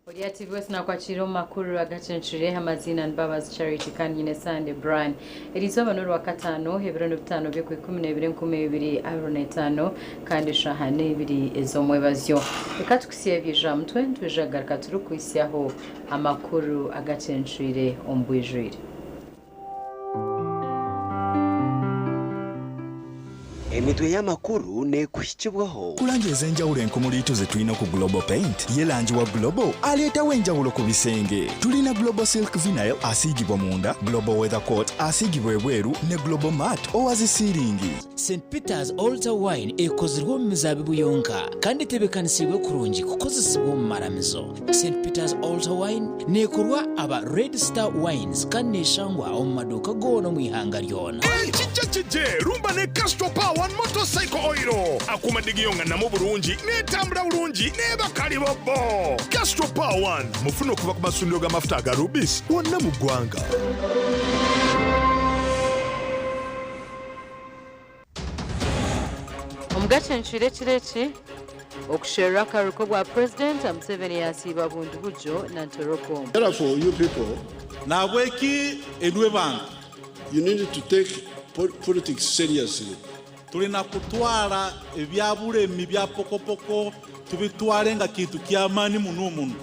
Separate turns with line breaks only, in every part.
Ori TV West nakwakira omu makuru agacencire. Amaziina ni Mbabazi Charity kandi nyine Sande Brian. Erizooba n'orwakataano, ebiro ni 5 by'okwikumi n'ebiri 2025, kandi eshaaha n'ebiri ez'omwebazyo. Reka tukusye ebyija mutwe, nitwija kugaruka turikuhisyaho amakuru agacencire omu bwijwire.
Emitwe y'amakuru neekuhikibwaho
Ku langi ez'enjawulo enkumuliitu ze tulina ku Global Paint, ye langi wa Global aleetawo enjawulo ku bisenge. Tulina Global Silk Vinyl asiigibwa munda, Global Weather Coat asiigibwa ebweru ne Global Mat owa zisiiringi.
St Peter's Altar Wine ekozirwe omu mizaabibu yonka kandi etebeekanisiibwe kurungi kukozesibwa omu maramizo. St Peter's Altar Wine neekorwa aba Red Star Wines kandi neeshangwa omu maduuka goona omu ihanga ryona.
Ekijja kije rumba ne Castrol Power One Motorcycle Oil. Akuuma digiyonga namu bulungi, n'etambula bulungi, n'eba kalibobbo. Castrol Power One mufune okuva ku masundiro g'amafuta aga Rubis wonna mu ggwanga.
Omugace ncwire ekiro eki okusherura akaruko bwa Purezidenti Museveni yasiiba Bundibugyo na Ntoroko.
Therefore, you people,
Nahabweki enwe bantu,
you need to take politics seriously.
Tulina kutwara ebyabulemi bya pokopoko tubitware nga kintu ky'amaani muno muno.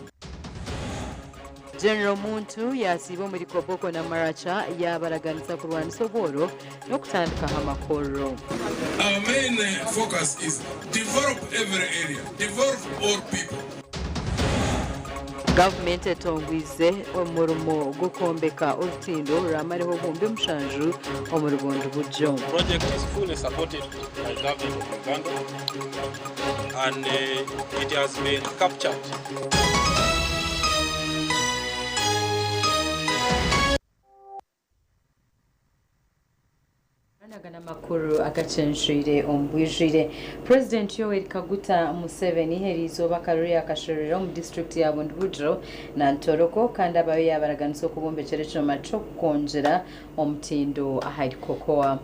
General Muntu yasiiba omuri Koboko na Maracha yabaraganisa kurwanisa obworo n'okutandikaho amakorero.
Our main focus is develop every area, develop all people.
Gavumenti etongwize omurimo gw'okwombeka orutindo ruramariho 7000 omuri Bundibugyo.
Project is fully supported by government of Uganda and it has been captured.
Aga n'amakuru agacencwire omu bwijwire. Purezidenti Yoweri Kaguta Museveni eriizooba akaruru yakashorera omu disitulikiti ya Bundibugyo na Ntoroko, kandi abayo yabaraganisa okubombekyera ekyoma ky'okukongyera omutindo ahari kokoa.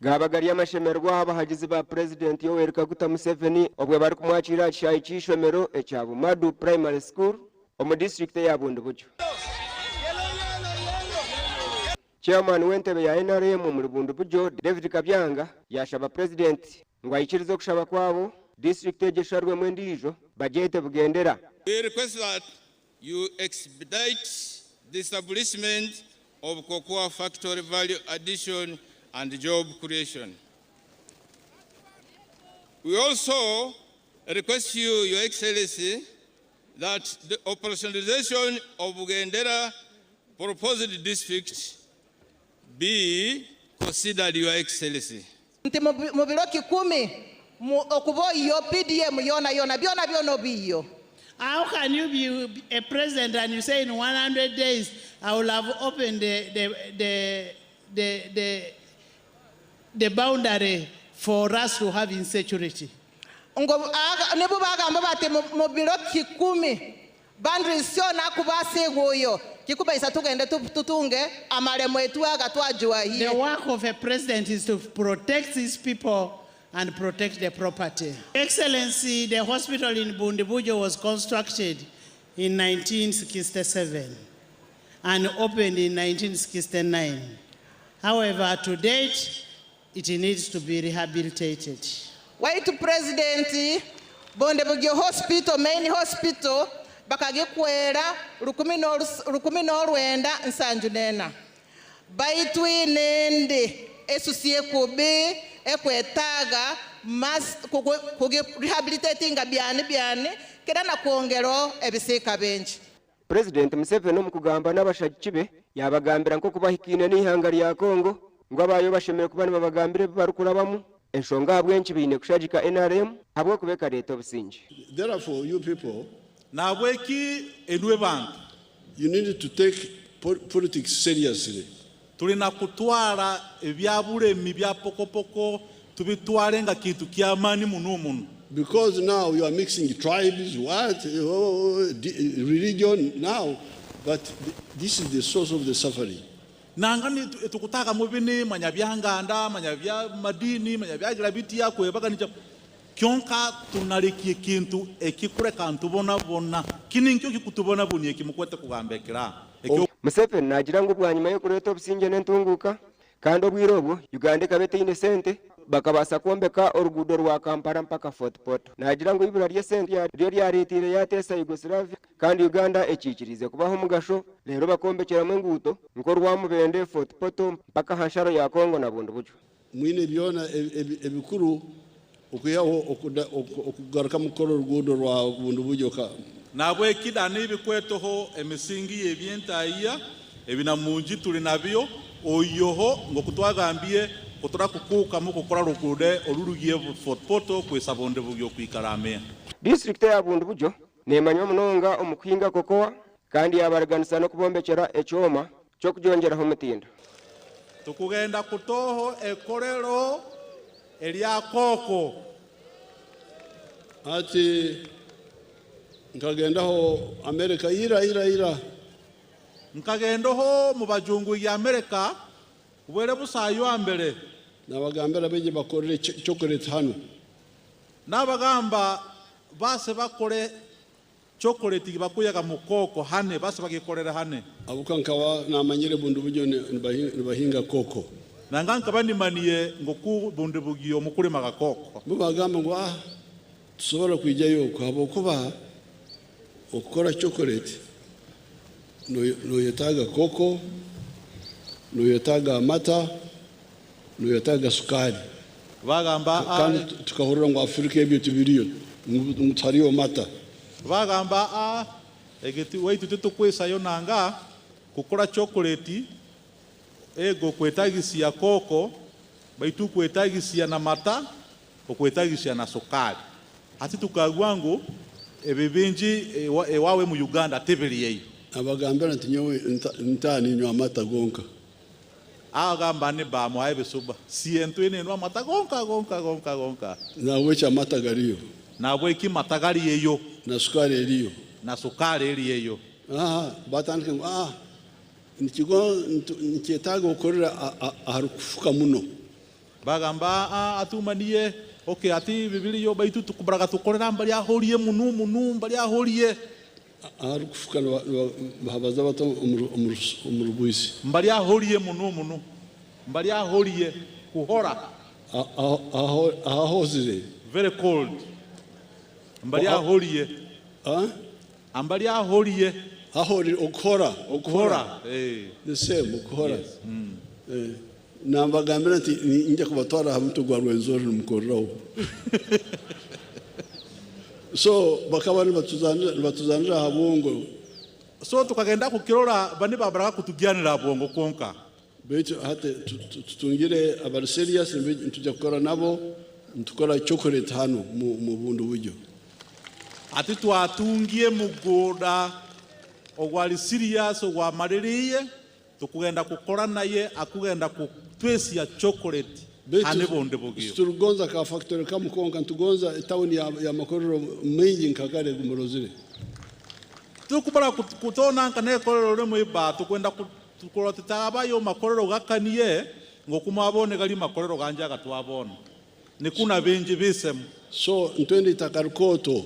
Gaba gari amashemererwa abahagizi ba Purezidenti Yoweri Kaguta Museveni obwe barikumwakira aha kishaayi ky'eishomero ekya Bumadu Primary School omu disiturikiti eya Bundibugyo. Chairman w'entebe ya NRM omuri Bundibugyo, David Kabyanga, yashaba Purezidenti ngu aikirize okushaba kwabo, disiturikiti egi esharwemu endiijo bagyete Bugendera.
We request that you expedite the establishment of cocoa factory value addition and job creation. We also request you, Your Excellency, that the operationalization of Bugendera proposed district be considered, Your Excellency.
Nti mu biro 10 okuba oyiyo PDM yona yona byona byona obiyiyo.
How can you be a president and you say in 100 days I will have opened the boundary for us to have insecurity?
Ngo nibo bagamba bati mu biro 10 Boundaries syona akuba asiguuyo kikubaisa tugende tutunge amalemo etwaga twajuwahiye.
The work of a president is to protect his people and protect the property. Excellency, the hospital in Bundibugyo was constructed in 1967 and opened in 1969. However, to date, it needs to be rehabilitated.
Waitu President, Bundibugyo Hospital, main hospital, bakagikwera 1974. Baitu inende esusie kubi ekwetaga mas kugi rehabilitatinga byani byani kera na kwongero ebisika benji.
President Museveni omu kugamba n'abashagiki be yabagambira nko kubahikine n'ihanga lya Congo ngo abayo bashemere kuba nibabagambira ebi barikurabamu enshonga ahabw'enki baine kushagika NRM ahabw'okuba leta obusinge.
Therefore, you people,
nabweki enwe bantu,
you need to take politics seriously.
Tulina kutwara ebyabulemi bya pokopoko tubitware nga kintu ky'amaani muno muno.
Because now you are mixing tribes, what, oh, religion now, but this is the source of the suffering.
Nanga ni tukutaka mubini manya byanganda, manya bya madini, manya bya gravitia kwebaganija. Kyonka tunalikie kintu ekikureka ntubona bona. Kini nkyo kikutubona buni ekimukwete kugambekera.
Museveni nagira ngu bwanyuma yo kureta obusinge n'entunguka kandi obwire obwo Uganda ekaba etaine sente bakabasa kwombeka oruguudo rwa Kampala mpaka Fort Portal. Nagira ngu ibura ry'esente ryo ryareetiire yateesa Yugoslavia kandi Uganda ekiikirize kubaho omugasho leero bakombekyeramu enguuto nk'orwa Mubende, Fort Portal mpaka aha nsharo ya Congo na bundi buryo.
Mwine byona ebikuru okwihaho okugaruka mukora oruguudo rwa bundi buryo ka.
Nabwekida n'ibikwetoho emisingi y'ebyentaayiya ebinamungi tuli nabyo oyoho ng'okutwagambye kutura kukuukamu kukora ruguudo orurugiye Fort Portal kwesa bundi buryo kwikaramea.
District ya Bundibugyo nemanywa munonga omu kuhinga kokoa kandi yabaraganisa n'okubombekyera ekyoma ky'okugyongyeraho omutindo.
Tukugenda kutoho ekorero erya koko.
Ati nkagendaho Amerika ira ira ira.
Nkagendaho mu bajungu ya Amerika ubwere busayo ambere.
Nabagambira beje bakorere chocolate hano.
Nabagamba base bakore chocolate bakuyaga mukoko hane base bagikorera hane.
Abuka nkawa namanyire bundu buryo nibahinga koko.
Nanga nkaba nimaniye ngoku bundu bugiyo mukulima gakoko.
Mubagamba ngo tusobora kwijayo kuba okukora chocolate noyetaga koko, noyetaga amata, noyetaga sukari.
Bagamba
kandi tukahurira ngo Afrika ebyo tibiriyo mutariyo mata.
Bagamba egeti waitu tutukwesayo nanga kukora chocolate ego kwetagisia koko baitu kwetagisia na mata okwetagisia na sukari. Ati tukagwa ngo ebibinji ewawe mu Uganda tebiriyeyo.
Abagambira nti nyowe ntani nywa amata gonka.
Agamba ne ba mu abe suba. Si entwene nwa amata gonka gonka gonka gonka.
Na wecha amata gariyo.
Na weki mata gariyeyo.
Na sukari eriyo.
Na sukari eriyeyo.
Batandika ngo nikigo nikyetaaga okorera aharukufuka muno.
Bagamba atumaniye okay ati bibiliyo baitu tukubaraga tukorera mbali ahorie munu munu mbali ahorie.
Aharukufuka bahabaza bato omurubwisi.
Mbali ahorie munu munu. Mbali ahorie kuhora.
Ahozire.
Very cold. Mbali ahorie. Ambali ahorie.
Ahori okora okora. The same okora. Nabagambira nti nja kubatwara aha mutwe gwa Rwenzori numukoreraho. So bakaba nibatuzanira aha bwongo.
So tukagenda kukirora bani babaraga kutugyanira bwongo konka.
Baitu hate tutungire abari serious ntujya kukora nabo ntukora chocolate hano mu bundu buryo.
Ati twatungiye mugoda ogwali serious ogwamaririye tukugenda kukora naye akugenda kutwesia chocolate hane bonde bugiyo.
Turugonza ka factory kamukonka ntugonza town ya makorero mingi nkakare gumurozire.
Tukubara kutona nka nekolero rimwe iba tukwenda kurora tutabayo makorero gakanie ngoku mwabone gali makorero ganje agatwabona nikuna bingi bisemu.
So ntwende itaka rikoto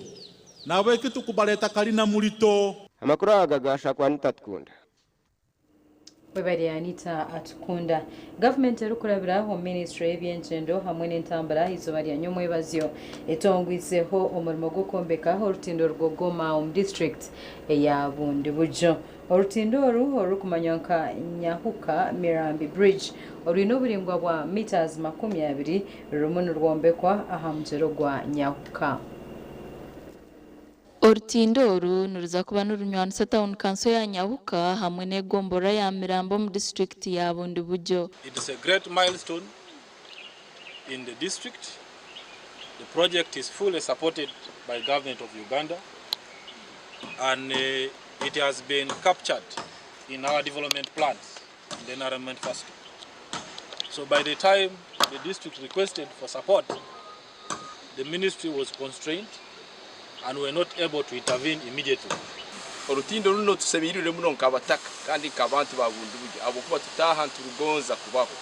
nabo ekitukubaleta kalina mulito.
Amakuru aga gashakwa Anita Atukunda.
Webale Anita Atukunda. Gavumenti erikurabira omu minisitule y'ebyengyendo hamwe n'entambura izooba rya nyomwebazyo etongwizeho omurimo gw'okwombeka orutindo rw'Ogoma omu district eya Bundibugyo. Orutindo oru orukumanywa nka Nyahuka Mirambi Bridge orwine oburingwa bwa meters 20 rurimu nirwombekwa aha mugyero gwa Nyahuka.
Orutindo oru niruza kuba nirunywanisa town council ya Nyahuka hamwe n'egombora ya Mirambo omu district ya Bundibugyo.
It is a great milestone in the district. The project is fully supported by government of Uganda and it has been captured in our development plans in the NRM manifesto. So by the time the district requested for support, the ministry was constrained and we were not able to intervene immediately.
Orutindo runo tusemirire muno nkabataka kandi nkabantu ba Bundibugyo abo kuba tutaha nturugonza kubaho.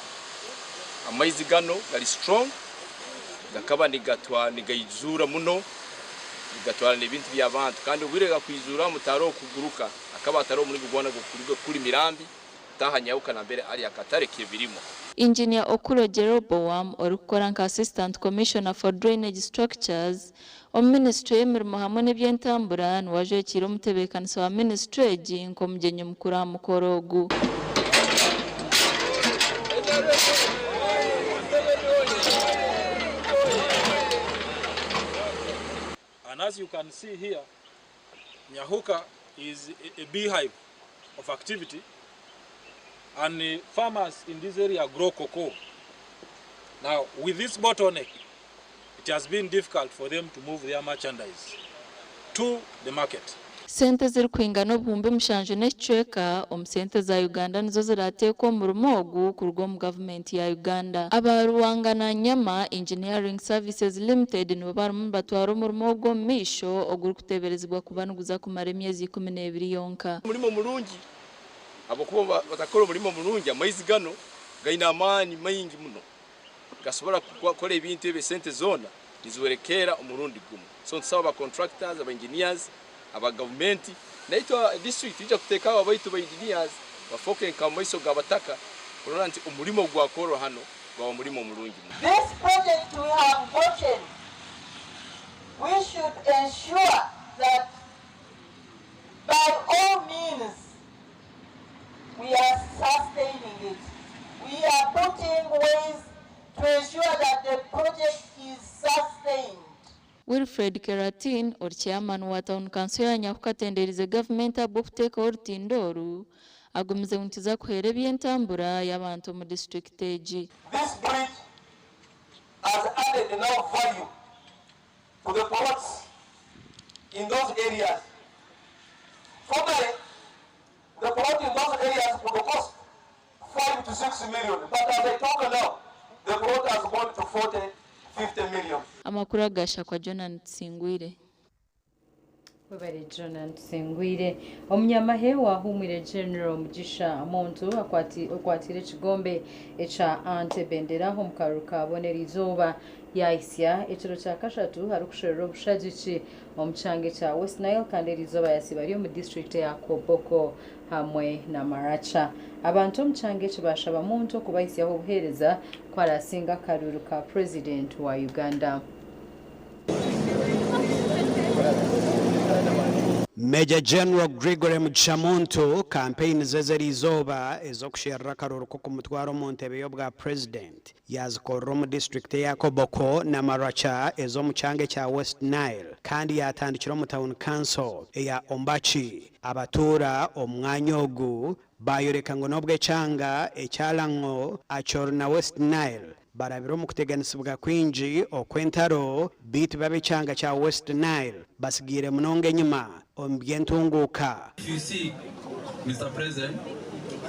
Amaizi gano gali strong gakaba nigatwa nigaizura muno nigatwara n'ebintu by'abantu kandi obwire gakwizura mutaro kuguruka akaba ataro muri gugwana gukuruga kuri Mirambi taha Nyahuka na mbere ari akatare kebirimo.
Engineer Okulo Jeroboam orikukora nka Assistant Commissioner for Drainage Structures omu ministry y'emirimo hamwe n'eby'entambura niwajwekiire omutebeekanisa wa ministry egi nk'omugyenyi mukuru aha mukoro ogu.
And as you can see here, Nyahuka is a beehive of activity, and the farmers in this area grow cocoa. Now, with this bottleneck, it has been difficult for them to move their merchandise to the market.
Sente zirikwingana 7,000 omu sente za Uganda nizo zirateekwa omurimo ogu kuruga omu gavumenti ya Uganda. Aba Ruwanga na Nyama Engineering Services Limited nibo barimu nibatwara omurimo ogu omu maisho ogurikuteeberezibwa kuba niguza kumara emyezi 12 yonka.
Omurimo murungi abakuba batakora omurimo murungi amaizi gano gaine amaani maingi muno gasobora kukora ebintu ebi sente zona niziwerekera omurundi gumu. So ntusaba aba contractors, aba engineers, aba government naitwa district ija kuteekaho abaitu ba engineers bafoke nka maiso gabataka kurora nti omurimo gwakorwa hano gwa omurimo murungi.
This project we have gotten, we should ensure that by all means we are sustaining it. We are putting ways to ensure that the project is sustained.
Wilfred Keratin, ori chairman wa town council ya Nyahuka atenderize gavumenti ahabw'okuteekaho orutindo oru agumize ngu nikiza kuhera eby'entambura y'abantu omu district egi.
This bridge has added enough value to the plots in those areas. Formerly, the plot in those areas would cost 5 to 6 million, but as I talk now, the plot has gone to 40, 50 million.
Amakuru agashakwa Jonan Tsingwire.
Webale Jonan Tsingwire. Omunyamahe wahumwire General Mugisha Muntu akwatire ekigombe ekya Ante Bendera omu karuru ka Bonera izooba yahisya ekiro kya kashatu harikusherura obushagiki omu kyanga kya West Nile kandi erizooba yasiba ari omu district ya Koboko hamwe na Maracha. Abantu omu kyanga eki bashaba Muntu okubahisyaho obuheereza ku arasinga akaruru ka President wa Uganda.
Major General Gregory Mugisha Muntu campaign ze z'erizooba ez'okusherura akaruru k'okumutwara omu ntebe y'obwa president yazikorera omu district ya Koboko na Maracha ez'omu kyanga kya West Nile kandi yatandikira omu town council eya Ombachi. Abatuura omu mwanya ogu bayoreka ngu n'obwo ekyanga ekyarango Acholi na West Nile barabire omu kuteganisibwa kwingi okw'entaro beitu babe ekyanga kya West Nile basigiire munonga enyima omu by'entunguuka.
If you see, Mr. President,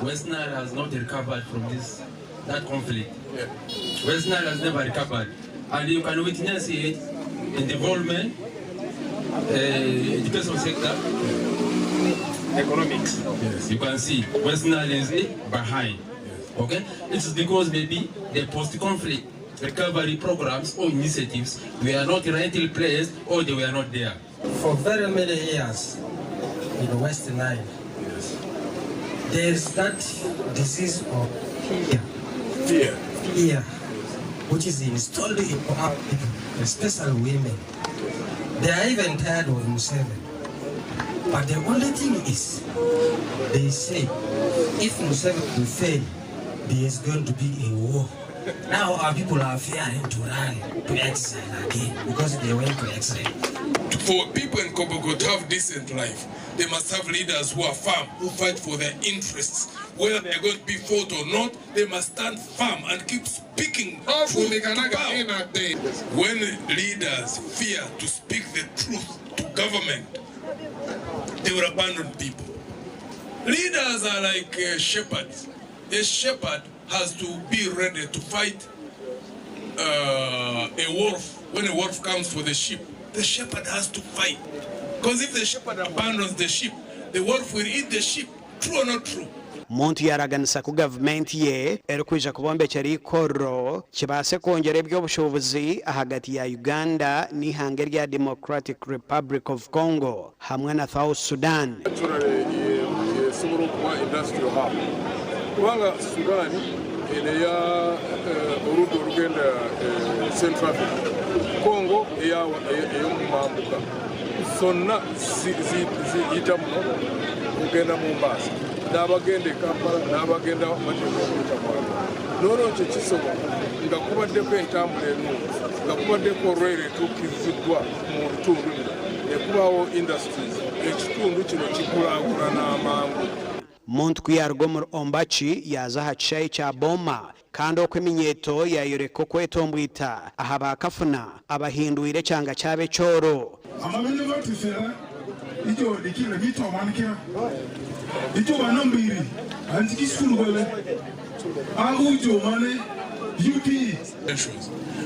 West Nile has not recovered from that conflict. West Nile has never recovered. And you can witness it in development, education sector, economics. Yes. You can see West Nile is behind. Okay? It's because maybe the post-conflict recovery programs or initiatives were not rightly placed or they were not there.
For very many years in West Nile, yes. There's that disease of fear.
Fear.
Fear, which is installed in our people, especially women. They are even tired of Museveni. But the only thing is, they say, if Museveni will fail, there is going to be a war. Now our people are fearing to run to exile again because they went to exile.
For people in Koboko to have decent life, they must have leaders who are firm, who fight for their interests. Whether they are going to be fought or not, they must stand firm and keep speaking truth to power. When leaders fear to speak the truth to government, they will abandon people. Leaders are like shepherds. A shepherd has to be ready to fight a wolf. When a wolf comes for the sheep, the shepherd has to fight. Because if the shepherd abandons the sheep, the wolf will eat the sheep. True or not true?
Muntu yaraganisa ku gavumenti ye erikwija kubombekyera ikorro kibaase kwongyera eby'obushuubuzi ahagati ya Uganda n'ihanga erya Democratic Republic of Congo hamwe na South Sudan.
Naturally esobola okuba industrial hub kubanga Sudan eno eya oludda olugenda Central Africa, Congo ey'omumambuka, zonna ziyita muno kugenda Mombasa, n'abagenda e Kampala n'abagenda bateekwa okuyita mwalo. Noolwekyo kisoboka nga kubaddeko entambula ennungi, nga kubaddeko rail etuukiriziddwa mu bitundu bino, ne kubaawo industries, ekitundu kino kikulaakulana amangu.
Muntu ku yaruga omuri Ombachi yaaza aha kishaayi kya Boma kandi okwo eminyeeto yayoreka okwetombwita aha baakafuna abahindwire ekyanga kyabo ekyoro.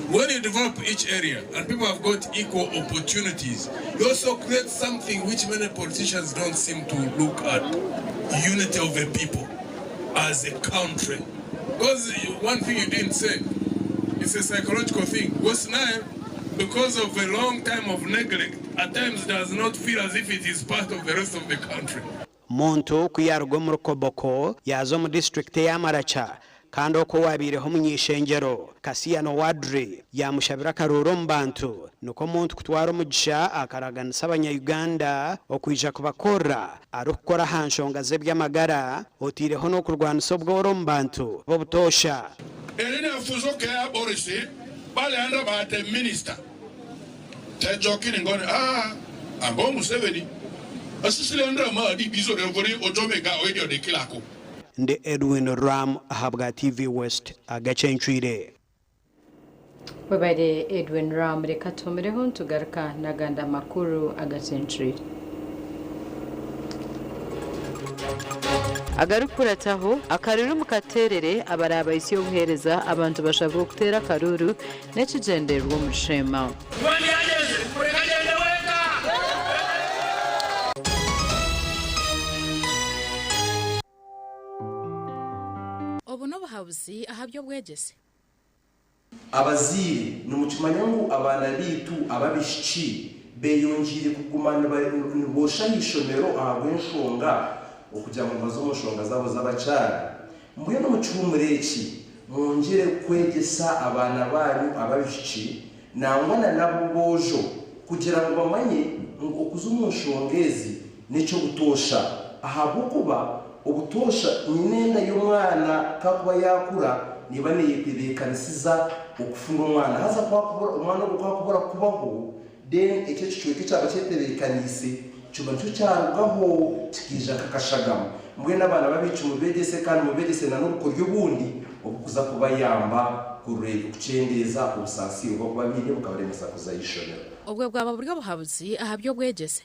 When you develop each area and people have got equal opportunities, you also create something which many politicians don't seem to look at: unity of the people as a country. Because one thing you didn't say, it's a psychological thing. West Nile, because of a long time of neglect, at times does not feel as if it is part of the rest of the country.
Muntu ku yaruga omuri Koboko yaaza omu disitulikiti eya Maracha kandi okwo waabaireho omuny'ishengyero Kassiano Wadri yamushabira akaruuru omu bantu nikwo omuntu kutwara omugisha akaraganisa abanya-Uganda okwija kubakorera arikukora aha nshonga z'eby'amagara otaireho n'okurwanisa obworo omu bantu b'obutoosha.
Erina fuzo ke aborisi bale anda baate minister tejokini ngone ambo Museveni asisile andra ma di bizo revori ojomega oidio de kilako.
Ndi Edwin Ram ahabwa TV West agacencwire.
Webale Edwin Ram, reka tumireho ntugaruka n'aganda makuru agacencwire. Agarukurataho akaruru mukaterere abaraba isi yobuhereza abantu bashabwa kutera akaruru n'ekigendererwa omushema.
Obu n'obuhabuzi aha by'obwegyese.
Abaziire nimukimanya ngu abaana biitu ababishiki beyongiire kuguma niboosha aha ishomero ahabw'enshonga okugira ngu baze omu nshonga zaabo z'abakyara. Mbwenu omu kihumuro eki mwongyere kwegyesa abaana banyu ababishiki nangwa na nabo boojo kugira ngu bamanye ngu okuza omu nshonga ezi n'eky'obutoosha ahabw'okuba obutoosha nyina y'omwana kakuba yakura niba neyetebeekanisiza okufuna omwana haza kwakubura omwana ogwo kwakubura kubaho then ekyo ekicweka ekyaba kyetebeekaniise kiba nikyo kyarugaho kikiija kakashagama. Mbwenu abaana babiiki mubegyese kandi mubegyese na n'obukoryo obundi obukuza kubayamba kukyendeeza obusaasi obwakuba biine bukabaremesa kuza aha ishomero.
Obwo bwaba buri obuhabuzi aha by'obwegyese.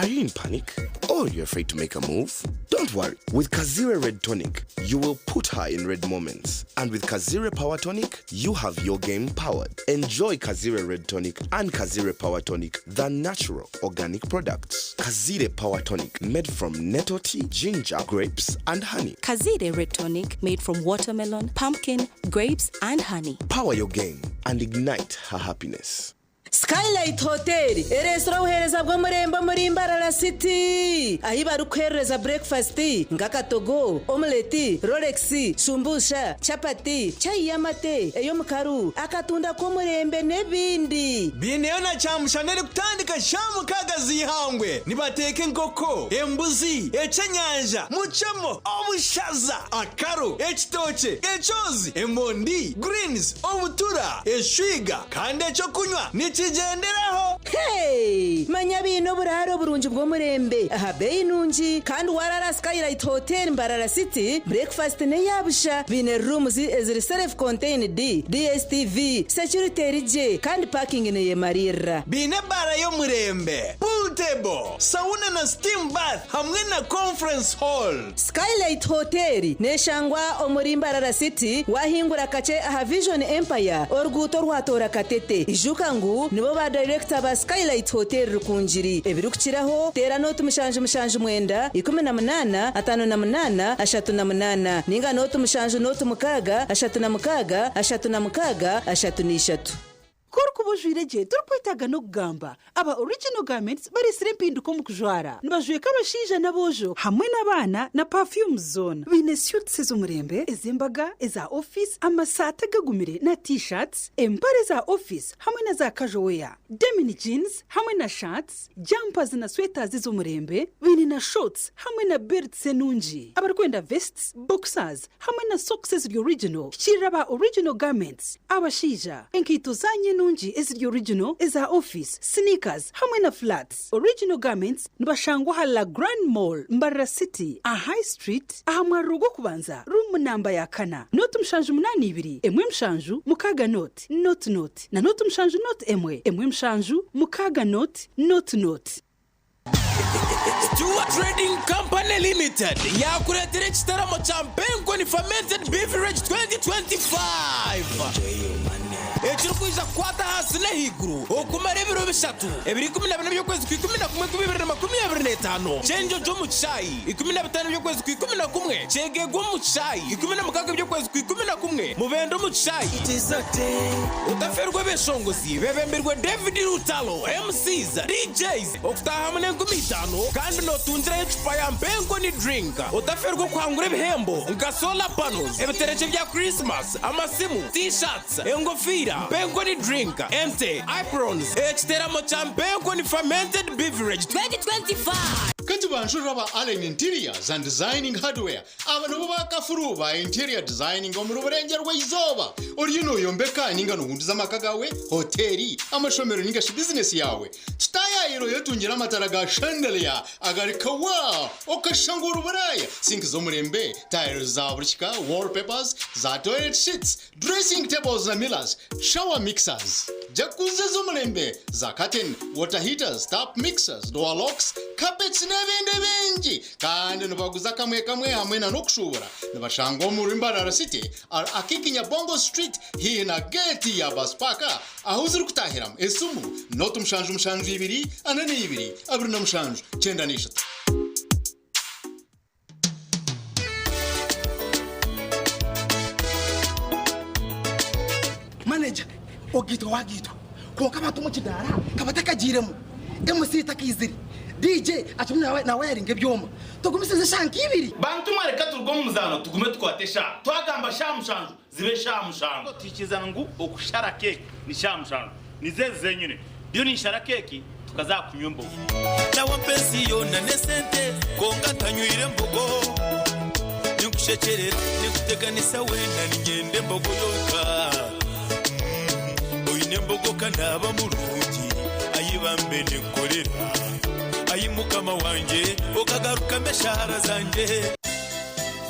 Are you in panic? Or you're afraid to make a move? Don't worry. With Kazire Red Tonic, you will put her in red moments. And with Kazire Power Tonic, you have your game powered. Enjoy Kazire Red Tonic and Kazire Power Tonic, the natural organic products. Kazire Power Tonic, made from nettle tea, ginger, grapes, and honey.
Kazire Red Tonic made from watermelon, pumpkin, grapes, and honey.
Power your game and ignite her happiness.
Skylight Hotel ereetsire obuheereza bw'omurembe omuri Mbarara City ahi barikuheereza breakfast nk'akatogo, omelette, rolex, shumbusha, chapati, chai y'amate, ey'omukaru, akatunda k'omurembe n'ebindi.
Biineyo na kyamushana erikutandika shaaha mukaaga z'eihangwe. Nibateeka enkoko, embuzi, ekyenyanja, mucemo, obushaza, akaru, ekitookye, ekyozi, emondi, greens, obutura, eshwiga kandi ekyokunywa nikigyenderaho.
Hey! Manya biine oburaaro oburungi bw'omurembe aha beeyi nungi kandi waraara Skylight Hotel Mbarara City, breakfast n'eya busha. Biine rooms eziri self contained, DSTV, security eri gye kandi parking neyemariirira.
Biine ebaara y'omurembe, pool table, sauna na steam bath hamwe na conference hall.
Skylight Hotel neshangwa omuri Mbarara City wahingura kakye aha Vision Empire oruguuto orwatoora Katete. Ijuka ngu nibo ba dayirekita ba Skylight Hotel Rukungiri. Ebirikukiraho teera nooti 779 18 58 38 ninga nooti 7 nooti 6 36 36 33.
Ku orikuba ojwaire gye torikwetaaga n'okugamba. Aba Original Garments bareetsire empinduka omu kujwara. Nibajweka abashaija n'aboojo hamwe n'abaana na perfumes zoona. Baine suits ez'omurembe, ez'embaga, eza ofiisi, amasaati agagumire na T-shirts, empare za ofiisi hamwe na za casual wear, denim jeans hamwe na shirts, jumpers na sweaters ez'omurembe. Baine na shorts hamwe na belts enungi. Abarikwenda vests, boxers hamwe na socks eziri original, hikiirira aba Original Garments. Abashaija, enkaito zaanyu enungi eziri original, eza ofiisi, sneakers hamwe na flats. Original Garments nibashangwa aha La Grande Mall, Mbarara City, aha High Street, aha mwariro gw'okubanza, ruumu namba ya kana, nooti 782 1 7 6 nooti nooti nooti na nooti 7 nooti 1 1 7 6 nooti nooti nooti.
Stewart Trading Company Limited yaakureetera ekitaramo kya Mpenkoni Fermented Beverage 2025 ekirikwija kukwata ahansi n'ahaiguru okumara ebiro bishatu, ebiro 14 by'okwezi kwa 11 2025, Kyenjojo omu kishaayi, 15 by'okwezi kwa 11, Kyegegwa omu kishaayi, 16 by'okwezi kwa 11, Mubende omu kishaayi. Otaferwa abeshongozi bebembirwe David Lutalo, MCs, DJs, Okutaahamu n'enkumi itaano kandi nootungiraho ecupa ya Mpenkoni Drink. Otaferwa okuhangura ebihembo nka solar panels, ebiterekye bya Christmas, amasimu, T-shirts, engofiira, Mpenkoni Drink, ente, aprons, ekiteramo kya Mpenkoni Fermented Beverage 2025.
Kati banjurira ba Allen Interiors and Designing Hardware. Aba nibo bakafuru ba interior designing omuri Burengyerwa-izooba. Oriyo nooyombeka ninga noohunduza amaka gaawe, hoteeri, amashomero ninga shi bizinesi yaawe. Kitaayaayira oyetungire amatara ga chandelier agari kawa okashusha ngu ori Buraaya, sinki z'omurembe, tiles za buri kika, wallpapers, za toilet sheets, dressing tables na mirrors, shower mixers, jacuzzi z'omurembe, za curtain, water heaters, tap mixers, door locks, carpets n'ebindi bingi. Kandi nibaguza kamwe kamwe hamwe na n'okushuubura. Nibashangwa omuri Mbarara City, Akiki Nyabongo Street, haihi na geeti ya bus park ahu zirikutahiramu. Esimu nooti 7 7 2 42 27 93.
Manager ogaitwa wagaitwa kwonka abantu omu kidaara kabatakagiiremu MC takaizire DJ akirimu nawayaringa ebyoma tugumisirize eshaaha nk'ibiri.
Bantu mwe reka turuge omu muzaano tugume tukwate eshaaha. Twagamba shaaha 7 zibe shaaha 7. Tuhikirizana ngu okushara keeki ni shaaha 7. Nizo ezi zenyine. Ndiyo ninshara keeki tukaza kunywa embogo.
Nawe ensi yoona n'esente kwonka ntanywire embogo. Ninkushekyerera ninkuteganisa weena niinyenda embogo yonka. Oine embogo ka naaba murungi ayi bambe ninkorera. Ayi mukama wangye okagarukamu eshaara zangye.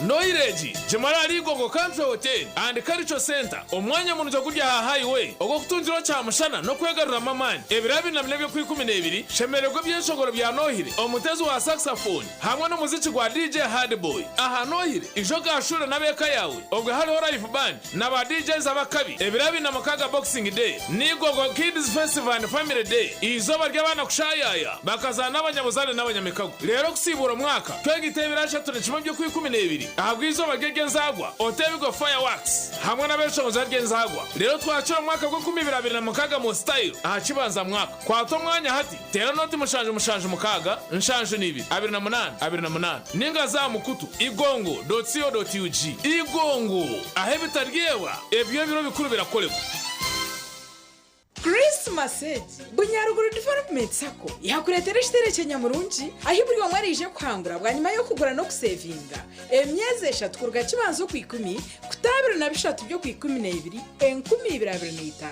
Noiregi gimara ahari Igongo Country Hotel and Cultural Centre omwanya murungi oguri aha highway ogw'okutungiraho kyamushana n'okwegaruramu amaani. Ebiro 24 eby'okwikumi-n'ebiri, shemererwa ebyeshongoro bya Nohire, omutezi wa saxophone hamwe n'omuziki gwa DJ Hardboy. Aha Nohire, ija ogashuure n'ab'eka yaawe obwe hariho live band na ba DJs ab'akabi. Ebiro 26 Boxing Day ni Igogo Kids Festival and Family Day, eizooba ry'abaana kushaayaaya bakazaana n'abanyabuzaare n'abanyamikago. Reero okusiibuura omwaka, twegite ebiro 31 by'okwikumi-n'ebiri ahabw'eizooba ry'ery'enzaarwa, oteebigwe fireworks hamwe n'abeshongozi ary'enzaarwa. Reero twakire omwaka gw'enkumi ibiri abiri na mukaaga mu style aha kibanza mwaka. Kwata omwanya hati, teera nooti mushanju mushanju mukaaga, nshanju n'ibiri, 28, 28, ninga za aha mukutu igongo dot co dot ug. Igongo, ahu ebitaryebwa ebyo ebiro bikuru birakoregwa.
Krisimasi egi, Bunyaruguru Development Sacco yakureetera ekiteere kye nyamurungi ahi buri omwe araije kuhangura bwanyima y'okugura n'okusevinga emyezi eshatu kuruga Kibanza Okwikumi kuta 23 by'Okwikumineebiri 2025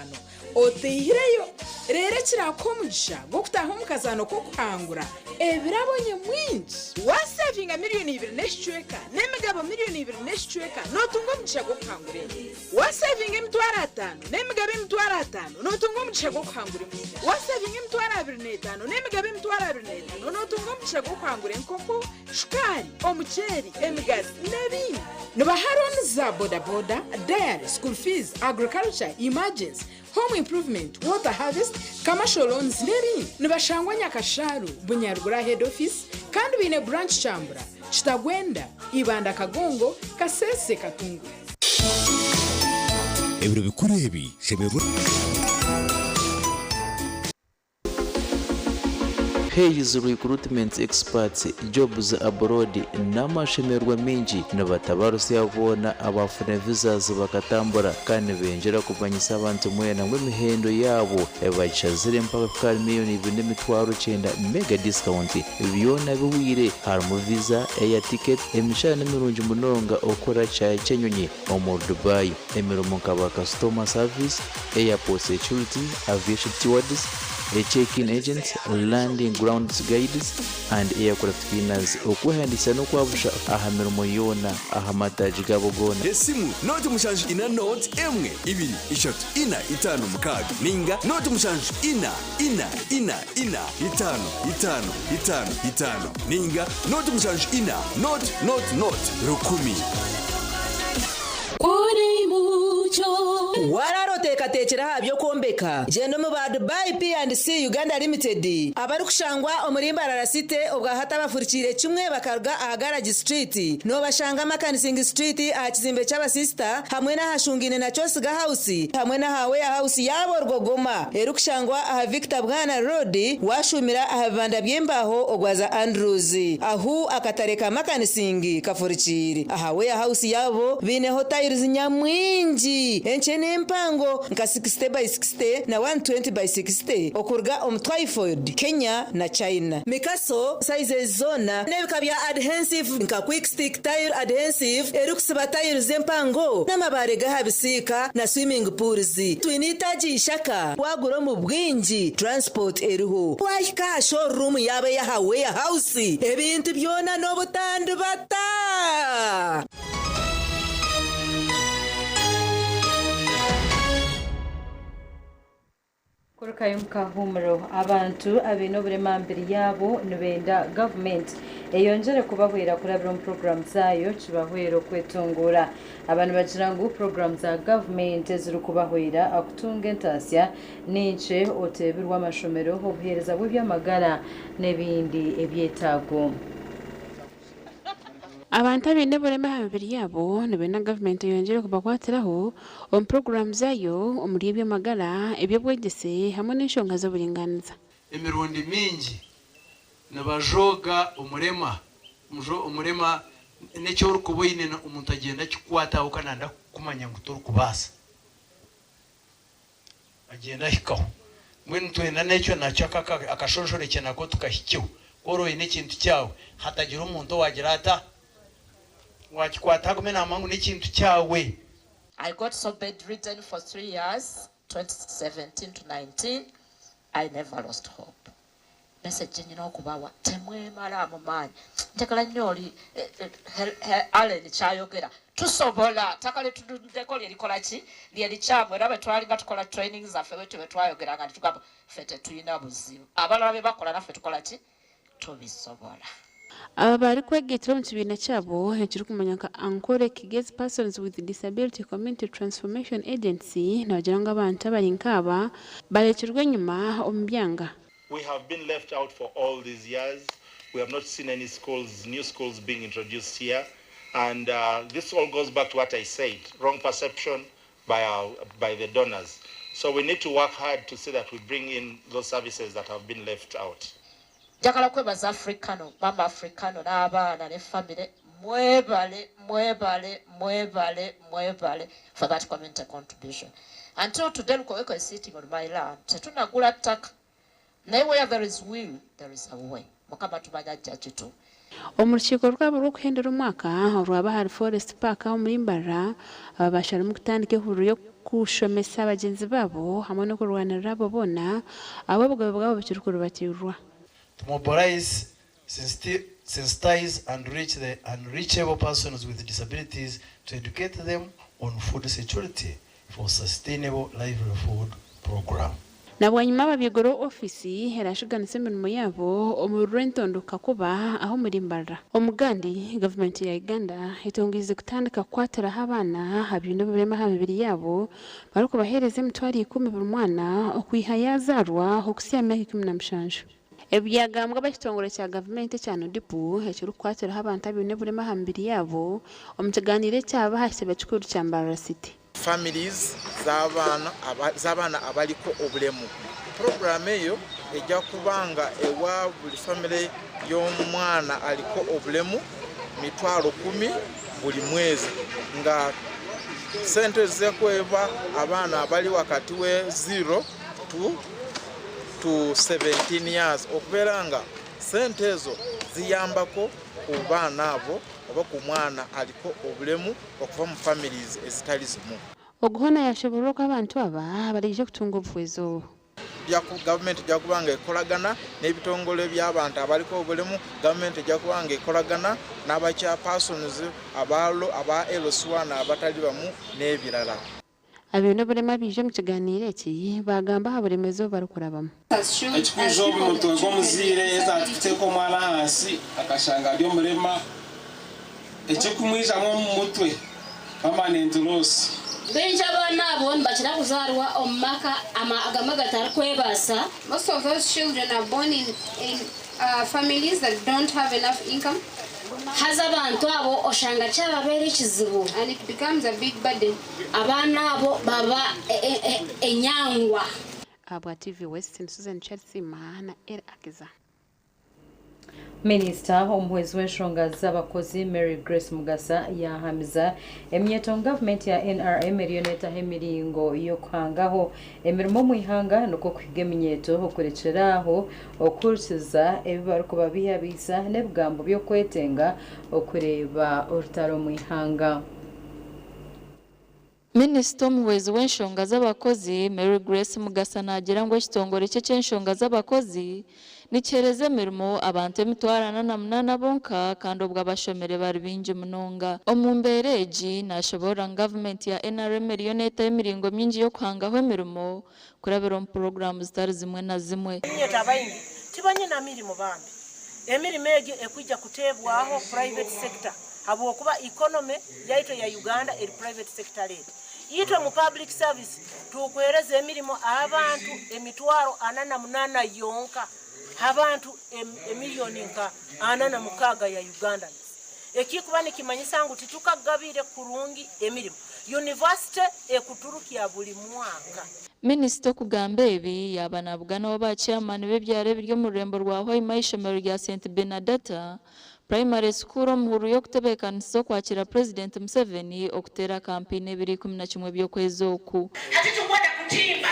oteihireyo reero ekiraakuha omugisha gw'okutaaha omu kazaano k'okuhangura ebirabo nyamwingi. Waasevinga miriyoni ibiri n'ekicweka n'emigabo miriyoni ibiri n'ekicweka nootunga omugisha gw'okuhangura ente. Waasevinga emitwaro ataano n'emigabo emitwaro ataano nootunga omugisha gw'okuhangura embuzi. Waasevinga emitwaro abiri n'etaano n'emigabo emitwaro abiri n'etaano nootunga omugisha gw'okuhangura enkoko, shukaari, omuceeri, emigazi n'ebindi. Nibaha looni za bodaboda, dairy, school fees, agriculture, emergency, home improvement, water harvest, commercial loans n'ebindi. Nibashangwa Nyakashaaru, Bunyaruguru Head Office kandi baine branch Kyambura, Kitagwenda, Ibanda Kagongo, Kasese, Katunguru.
Ebiro bikuru ebi shemererwa.
Hayes Recruitment Experts Jobs Abroad N'amashemererwa maingi nibatabarusya boona abaafuna visas bakatambura kandi nibengyera kumanyisa abantu mwena ngu emihendo yaabo bagishazire mpaka kuhika ahari miriyoni ibiri n'emitwaro kyenda mega discount Byona bihweire harimu visa, air ticket, emishara nimirungi munonga okukora kishaayi ky'enyonyi omuri Dubai, emirimo nka ba customer service, airport security, aviation stewards, check-in agents, landing grounds guides and aircraft cleaners. Okwehandiikisa n'okwabusha aha mirimo yoona aha mataagi gaabo goona.
Esimu, nooti mushanju ina nooti emwe ibiri ishatu ina itaano mukaaga ninga nooti mushanju ina ina ina ina itaano itaano itaano itaano ninga nooti mushanju ina nooti nooti nooti rukumi.
Waraara oteekateekire aha by'okwombeka? Gyenda omu ba Dubai P&C Uganda Limited abarikushangwa omuri Mbarara City obwahati abafurikiire kimwe bakaruga aha Garage Street. Noobashanga Makanising Street aha kizimbe ky'abasisita hamwe n'ahashungaine na Kyosiga House hamwe n'aha Warehouse yaabo Rwogoma erikushangwa aha Victor Bwana Road waashuumira aha bibanda by'embaaho ogwaza Andrews ahu akatare ka Makanising kafurikiire. Aha Warehouse yaabo baineho tiles nyamwingi enkye n'empango nka 60 by 60 na 120 by 60 okuruga omu Twyford, Kenya na China. Mikaso sizes zoona n'ebika bya adhensive nka Quick Stick Tile Adhensive erikusiba tiles empango n'amabaare g'aha bisiika na swimming pools. Twine eitaagi Ishaka waagura omu bwingi transport eriho. Waahika aha showroom yaabo ey'aha Warehouse ebintu byona n'obutandibata.
Kurukayo omu kahuumuro, abantu abaine oburema aha mibiri yaabo nibenda gavumenti eyongyere kubahwera kurabira omu puroguraamu zaayo kibahwere okwetunguura. Aba nibagira ngu puroguraamu za gavumenti ezirikubahwera kutunga entaasya ni nkye oteebirwe amashomero, obuheereza bw'eby'amagara n'ebindi ebyetaago.
Abantu abaine oburema aha mibiri yaabo nibenda gavumenti eyongyere kubakwatiraho omu puroguraamu zaayo omuri eby'amagara, eby'obwegyese hamwe n'enshonga z'oburingaaniza.
Emirundi mingi nibajooga omurema, omurema n'eki orikuba oine omuntu agyenda akikukwataho kandi nayenda kukumanya ngu torikubaasa. Agyenda ahikaho. Mbwenu twenda n'ekyo nakyo akashonshorekye nako tukahikyeho. Ku ori oine ekintu kyawe, hatagira omuntu owaagira ata? Owaakikwata agume naamanya ngu n'ekintu kyawe.
I got so bedridden for 3 years, 2017 to 19. I never lost hope. Message nyina okubawa, temwemalaamu maanyi. Njagala nnyo oli eh, eh, Allen kyayogera tusobola ttaka lyetuddeko lyerikola ki lyerikyamu era bwe twalinga tukola training zaffe bwetyo bwe twayogeranga netugamba ffe tetulina buzibu abalala bye bakola naffe tukola ki tubisobola.
Aba barikwegaitira omu kibiina kyabo ekirikumanywa nka Ankole Kigezi Persons with Disability Community Transformation Agency nibagira ngu abantu abari nkaaba barekirwe enyima omu byanga.
We have been left out for all these years. We have not seen any schools, new schools being introduced here. And this all goes back to what I said, wrong perception by, our, by the donors. So we need to work hard to see that we bring in those services that have been left out.
Njagala kwebaza Africano, mama Africano n'abaana ne famire mwebale mwebale mwebale mwebale for that community contribution. Until today Lukoweko is sitting on my land. Tetunagula ttaka. Naye where there is will, there is a way. Mukama tumanya ajja kitu.
Omu rukiiko rwabo rw'okuhendera omwaka orwaba ahari Forest Park omuri Mbarara, aba basharamu kutandika ehururu y'okushomesa bagyenzi baabo hamwe n'okurwanirira abo boona abu obugabe bwabo bukirikuribatirirwa.
To mobilize, sensitize and reach the unreachable persons with disabilities to educate them on food security for sustainable livelihood program.
Na bwanyima ababyigoro ofiisi erashuganisa emirimo yaabo omu rw'entondo kakuba aho omuri Mbarara. Omugandi, gavumenti ya Uganda etongeize kutandika kukwatiraho abaana abaine oburema aha mibiri yaabo barikubaheereza 100,000 buri mwana okwiha yaazaarwa okuhitsya aha myaka 17. Ebi byagambwa ab'ekitongore kya gavumenti ekya NUDIPU ekirikukwatiraho abantu abaine oburema aha mibiri yaabo omu kiganiiro ekyaba aha kitebe kikuru kya Mbarara City.
Families z'abaana z'abaana abaliko obulemu. Puroguramu eyo ejja kuba nga ewa buli famire y'omwana aliko obulemu 100,000 buli mwezi nga sente zekuweebwa abaana abali wakati we 0 to to 17 years okubeera nga sente ezo ziyambako ku baana abo oba ku mwana aliko obulemu okuva mu families ezitali zimu.
Ogu hoona yashoborora oku abantu aba baraije kutunga obuhwezi obu.
Gavumenti ejja kuba nga ekolagana n'ebitongole by'abantu abaliko obulemu, gavumenti ejja kuba nga ekolagana n'aba chairpersons aba aba LC1 abatali bamu n'ebirala.
Abaine oburema abaija omu kiganiiro eki baagamba aha buremeezi obu barikurabamu.
Ekirikwija omu mutwe gw'omuzaire yaaheza ati kuteeka omwana ahansi akashanga ari omurema, ekirikumwijamu omu mutwe permanent loss.
Baingi abaana abo nibakira kuzaarwa omu maka agamwe gatarikwebaasa.
Most of those children are born in in families that don't have enough income.
Haza abantu abo oshanga kyababeera ekizibu.
And it becomes a big burden.
Abaana abo baba enyangwa.
Ahabwa TV West, ni Susan Kyarisiima na El Akiza.
Minisita omuhwezi w'enshonga z'abakozi Mary Grace Mugasa yaahamiza eminyeeto ngu gavumenti ya NRM eriyo neetaho emiringo y'okuhangaho emirimo omu ihanga nikwo kuhiga eminyeeto okurekyera aho okuhurikiza ebi barikubabiihabiihisa n'ebigambo by'okwetenga okureeba orutaro omu ihanga.
Minisita omuhwezi w'enshonga z'abakozi, Mary Grace Mugasa naagira ngu ekitongore kye eky'enshonga z'abakozi nikiheereza emirimo abantu 48,000 bonka kandi obwo abashomire bari baingi munonga. Omu mbeera egi, nashoboorora ngu gavumenti ya NRM eriyo neetaho emiringo mingi y'okuhangaho emirimo kurabira omu puroguraamu zitari zimwe na zimwe.
Eminyeeto abaingi tibanyina mirimo bambi. Emirimo egi ekwija kuteebwaho private sector habwokuba economy yaitu eya Uganda eri private sector led. Itwe mu public service tukuheereza emirimo abantu 48,000 yonka abantu emiliyoni nka 46 ya Ugandans. Ekikuba nikimanyisa ngu titukagabire kurungi emirimo. University ekuturukya buli mwaka.
Minisita okugamba ebi yaaba nabuganaho ba chairman b'ebyaro ebiri omu rurembo rwa Hoima ah'eishomero rya St Benadata Primary School omu hururu y'okutebeekanisiza okwakira Purezidenti Museveni okuteera kampeyini ebiro 11 by'okwezi oku.
Hati tukwenda kutimba,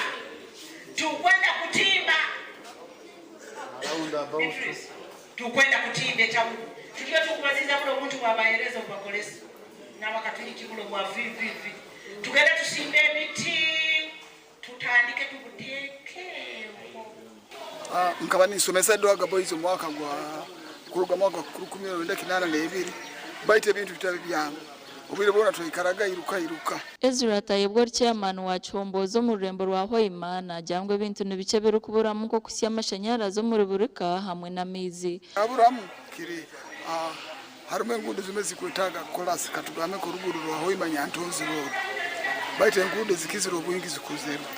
tukwenda kutimba, tukwenda kutimba etawuni tutyo tukubaziza buno obuntu bwabahereza obubakolesa n'abakatuliki buno bwa VVV tugende tusimbe emiti tutandike tubuteekeho.
Nkaba ninsomesa Edwaga Boys omu mwaka gwa
Kuruga mwaka 1982 baitu ebintu bitali byangu. Obwire bwona twaikaraga iruka iruka.
Ezra Tayebwa ori chairman wa Kihombozi omu rurembo rwa Hoima naagira ngu ebintu ni bikye ebirikuburamu nk'okuhitsya amashanyarazi omuri buri ka hamwe n'amaizi.
Aburamu kiri harimu enguudo zimwe ezikwetaaga korasi katugambe nk'oruguudo rwa Hoima Nyantonzi road baitu enguudo ezikizire obwingi zikozerwe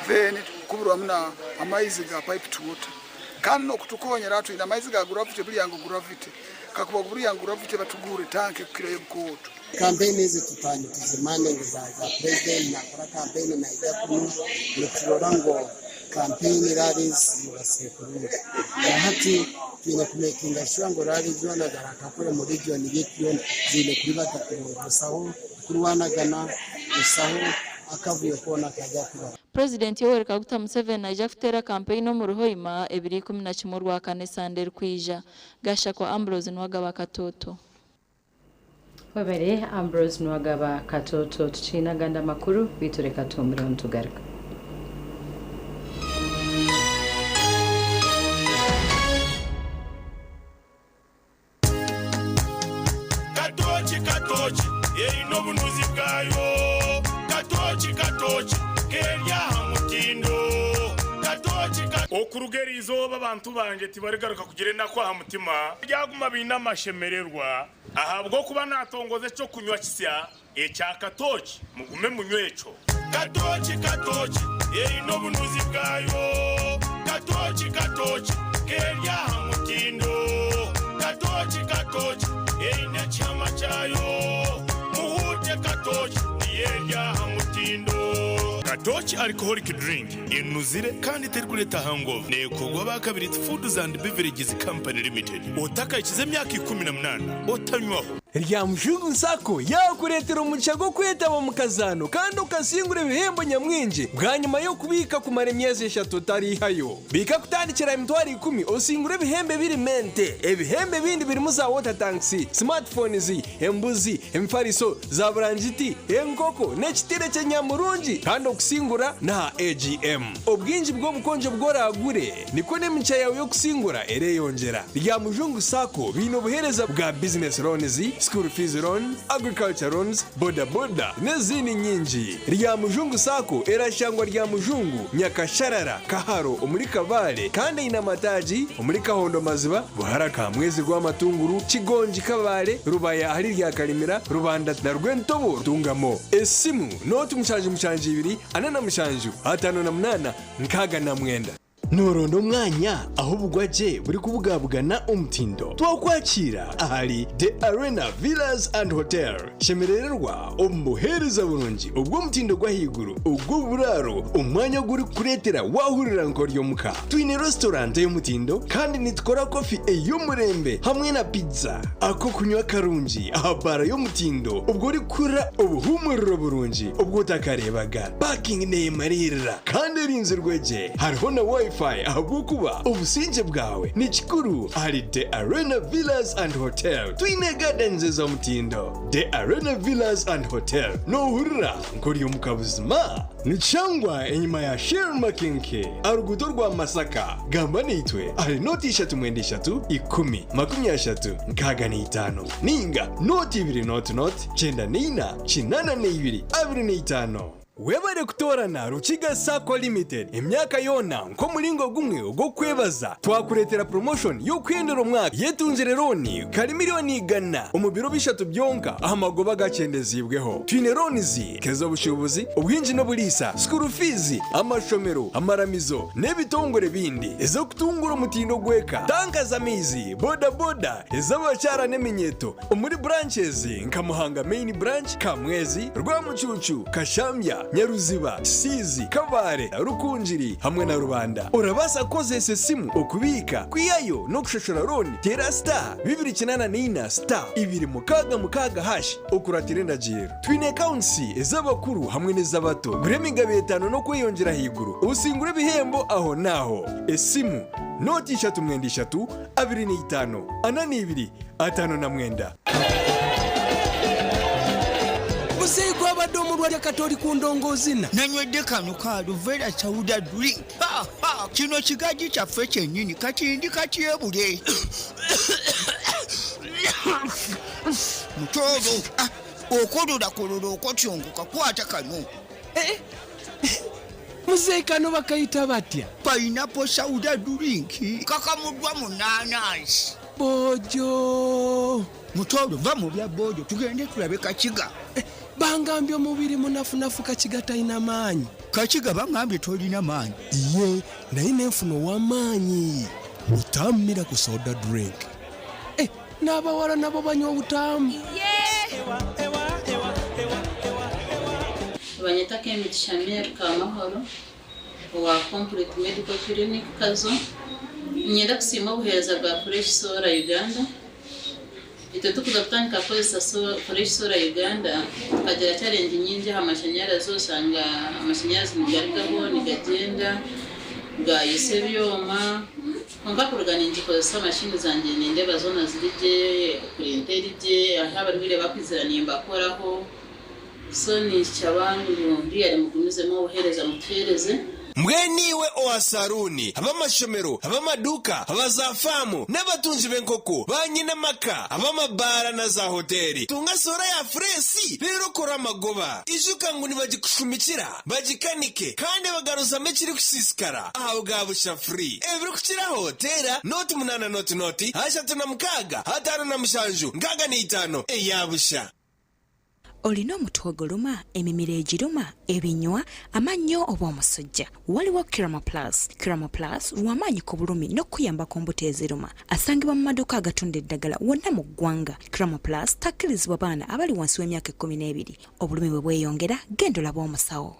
then kuburwamu na amaizi ga piped water kandi n'okutukonyera twine amaizi ga gravity Bulyango gravity kakuba Bulyango gravity batugure tanka ekukirayo obukooto.
Kampeyini ezi tutwara nituzimaninga za za purezidenti nakora kampeyini naija kunu niturora ngu kampeyini rallies zibasize kurungi. Na hati twine kumekinga shuwa ngu rallies zoona zarakakora omu region yaitu yoona ziine kuribata kurungi busaho kurwanagana busaho akavuyo koona akaija kubaho.
Purezidenti Yoweri Kaguta Museveni naija kuteera kampeyini omuri Hoima ebiro 11 Orwakana esande erikwija. Gashakwa Ambrose Nuwagaba Katoto.
Webare Ambrose Nuwagaba Katoto. Tukiine agandi amakuru beitu reka tuhumureho nitugaruka.
Katooki katooki eine obunuzi bwayo Katooki katooki keri aha mutindo Katooki ka.
Okuruga eri izooba abantu bangye tibarigaruka kugira enaku aha mutima, baryaguma baine amashemererwa, ahabw'okuba naatongoza eky'okunywa kisya ekya katooki, mugume munywe ekyo.
Katooki katooki eine obunuzi bwayo Katooki katooki keri aha mutindo Katooki katooki eine ekihama kyayo Muhuute katooki niyo eri aha mutindo.
Katooki Alcoholic Drink enuzire kandi terikureeta hangover neekorwa aba Kabiriti Foods and Beverages Company Limited. Otakahikize emyaka 18 otanywaho.
Ryamushungu Sacco yaakureetera omugisha gw'okwetaba omu kazaano kandi okasingura ebihembo nyamwingi bwanyima y'okubiika kumara emyezi eshatu otariihayo. Biika kutandikira aha 100,000 osingure ebihembo ebirimu ente. Ebihembo ebindi birimu za water tanks, smartphones, embuzi, emifariso, za burangiti, enkoko n'ekitire ky'enyamurungi kandi okusingura n'aha AGM. Obwingi bw'obukonjo obu oraagure nikwo n'emigisha yaawe y'okusingura ereyongyera. Ryamujungu Sacco baine obuheereza bwa business loans, school fees loan, agriculture loans, boda boda n'ezindi nyingi. Ryamujungu Sacco erashangwa Ryamujungu, Nyakasharara, Kaharo omuri Kabale kandi eine amataagi omuri Kahondo Maziba, Buhara Kamwezi Rwamatunguru, Kigongi Kabale, Rubaya ahari Ryakarimira, Rubanda na Rwentobo Ntungamo. Esimu, nooti 7 7 47 58 69.
Nooronda omwanya ahu obugwagye burikubugabugana omutindo? Twakwakiira ahari The Arena Villas and Hotel. Shemerererwa omu buheereza burungi obw'omutindo gw'ahaiguru ogw'oburaaro, omwanya ogurikukureetera waahurira nk'ori omuka. Twine restaurant ey'omutindo kandi nitukora kofi ey'omurembe hamwe na pizza. Ak'okunywa karungi aha baara y'omutindo obwo orikuhurira obuhuumuriro burungi obu otakareebaga. Parking neemariirira kandi erinzirwe gye. Hariho na Wi-Fi ahabw'okuba obusingye bwawe ni kikuru ahari The Arena Villas and Hotel. Twine gardens ez'omutindo. The Arena Villas and Hotel noohurira nk'ori omuka buzima? Nikishangwa enyima ya Shell Makinke aha ruguuto rwa Masaka. Gamba naitwe ahari nooti ishatu mwenda ishatu ikumi makumi ashatu nkaaga na itaano nainga nooti ibiri nooti nooti kyenda na ina 82 25. Webare kutoorana Rukiga Sacco Limited emyaka yoona nk'omuringo gumwe ogw'okukwebaza twakureetera promotion y'okuhendera omwaka yetungire looni kari 100,000,000 omu biro bishatu byonka aha magoba agakyendeziibweho. Twine loans nk'ez'obushuubuzi, obuhingi n'oburiisa, school fees, amashomero, amaramizo n'ebitongore ebindi, ez'okutungura omutindo gw'eka, tanka z'amaizi, boda boda, ez'abakyara n'eminyeeto, Omuri branches nka Muhanga Main Branch, Kamwezi, Rwamucuucu, Kashambya, Nyaruziba, Kisiizi, Kabale, Rukungiri hamwe na Rubanda. Orabaasa kukozesa esimu okubiika, kwihayo n'okushashura looni. Teera star 284 star 266 hash okuratira endagiriro. Twine accounts ez'abakuru hamwe n'ez'abato. Gura emigabo etaano n'okweyongyera ahaiguru osingure ebihembo ahonaaho. Esimu, nooti ishatu mwenda ishatu, 25, 42, 59.
Muzeeyi gwabadde omulwadde kati oli ku ndongo ozina.
Nanywedde kano ka Aluvera Sauda Drink. Ha, ha! Kino kigaji kyaffe kyennyini kati ndi katyebule. Mutooro, ah, okorora korora okotyongoka kwata kano.
Muzeeyi kano bakayita batya?
Pineapple soda drink kakamuddwa mu naanansi.
Boojo!
Mutooro va mu bya boojo tugende tulabe Kakiga.
Bangambye omubiri munafunafu Kakiga talina maanyi.
Kakiga bangambye tolina maanyi.
Iye naye nenfuna ow'amaanyi. Butamu Miracle Soda Drink. Eh, n'abawala nabo banywa obutamu.
Nibanyeta Kemigisha Mary Kamahoro owa Complete Medical Clinic Kazo. Niinyenda kusiima obuheereza bwa Fresh Solar Uganda. Itwe tukuza kutandika kukozesa Fresh Solar Uganda tukagira challenge nyingi aha mashanyarazi osanga amashanyarazi nigarugaho nigagyenda gayisa ebyoma kwonka kuruga ningikozesa mashini zangye nindeeba zoona ziri gye okurinta eri gye ahu abarwaire bakwizira nimbakoraho so ninshaba ngu really mugumizemu obuheereza mutuheereze.
Mbwenu iwe owa saruuni, ab'amashomero, ab'amaduuka, aba zaafaamu, n'abatungi b'enkoko, baanyine amaka, ab'amabaara na zaahoteeri, tunga soora ya fureesi reero okore amagoba. Ijuka ngu nibagikushumikira, bagikanike, kandi bagaruzamu ekirikusiisikara aha bwa busha free. Ebirikukiraho, teera nooti munaana nooti nooti, 36, 57, 65 eya busha.
Olina omutwe oguluma, emimiro egiruma, ebinywa, amannyo oba omusujja? Waliwo Kiramo Plus. Kiramo Plus lw'amaanyi ku bulumi n'okukuyamba ku mbuto eziruma. Asangibwa mu maduuka agatunda eddagala wonna mu ggwanga. Kiramo Plus takkirizibwa baana abali wansi w'emyaka ekkumineebiri. Obulumi bwe bweyongera, genda olabe omusawo.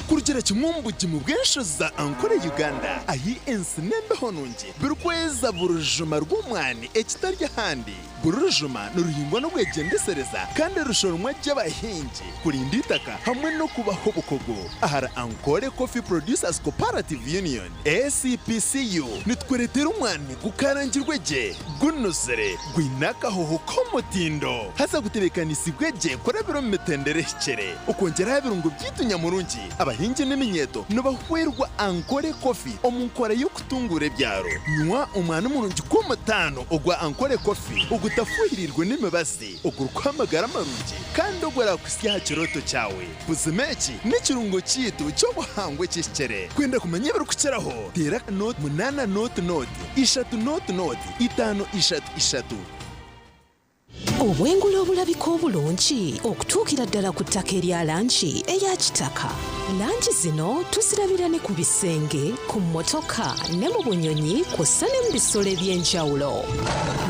Kurugira kimwe omu bugimu bw'enshozi za Ankole Uganda, ahi ensi n'embeho nungi birikweza buri rujuma rw'omwani ekitari ahandi. Buri rujuma niruhingwa n'obwegyendesereza kandi rushoromwa gye abahingi kurinda eitaka hamwe n'okubaha obukugu. Ahari Ankole Coffee Producers Cooperative Union, ACPCU, nitukureetera omwani gukarangirwe gye, gunuzire, gwine akahoho k'omutindo haza gutebeekanisiibwe gye kurabira omu mitendera ehikire. Okwongyera aha birungo byaitu nyamurungi, abahingi n'eminyeeto nibahwerwa Ankole Coffee omu nkora y'okutunguura ebyaro. Nywa omwani murungi gw'omutaano ogwa Ankole Coffee ogutafuhiriirwe n'emibazi, ogurikuha amagara marungi kandi oguraakuhitsya aha kirooto kyawe. Buzima eki n'ekirungo kyaitu ky'obuhangwa ekihikire. Kwenda kumanya ebirikukiraho, teera nooti munaana nooti nooti, ishatu nooti nooti, itaano ishatu ishatu.
Obwengula obulabika obulungi okutuukira ddala ku ttaka erya langi eya kitaka. Langi zino tuzirabira ne ku bisenge, ku mmotoka ne mu bunyonyi kw'ossa ne mu bisolo eby'enjawulo.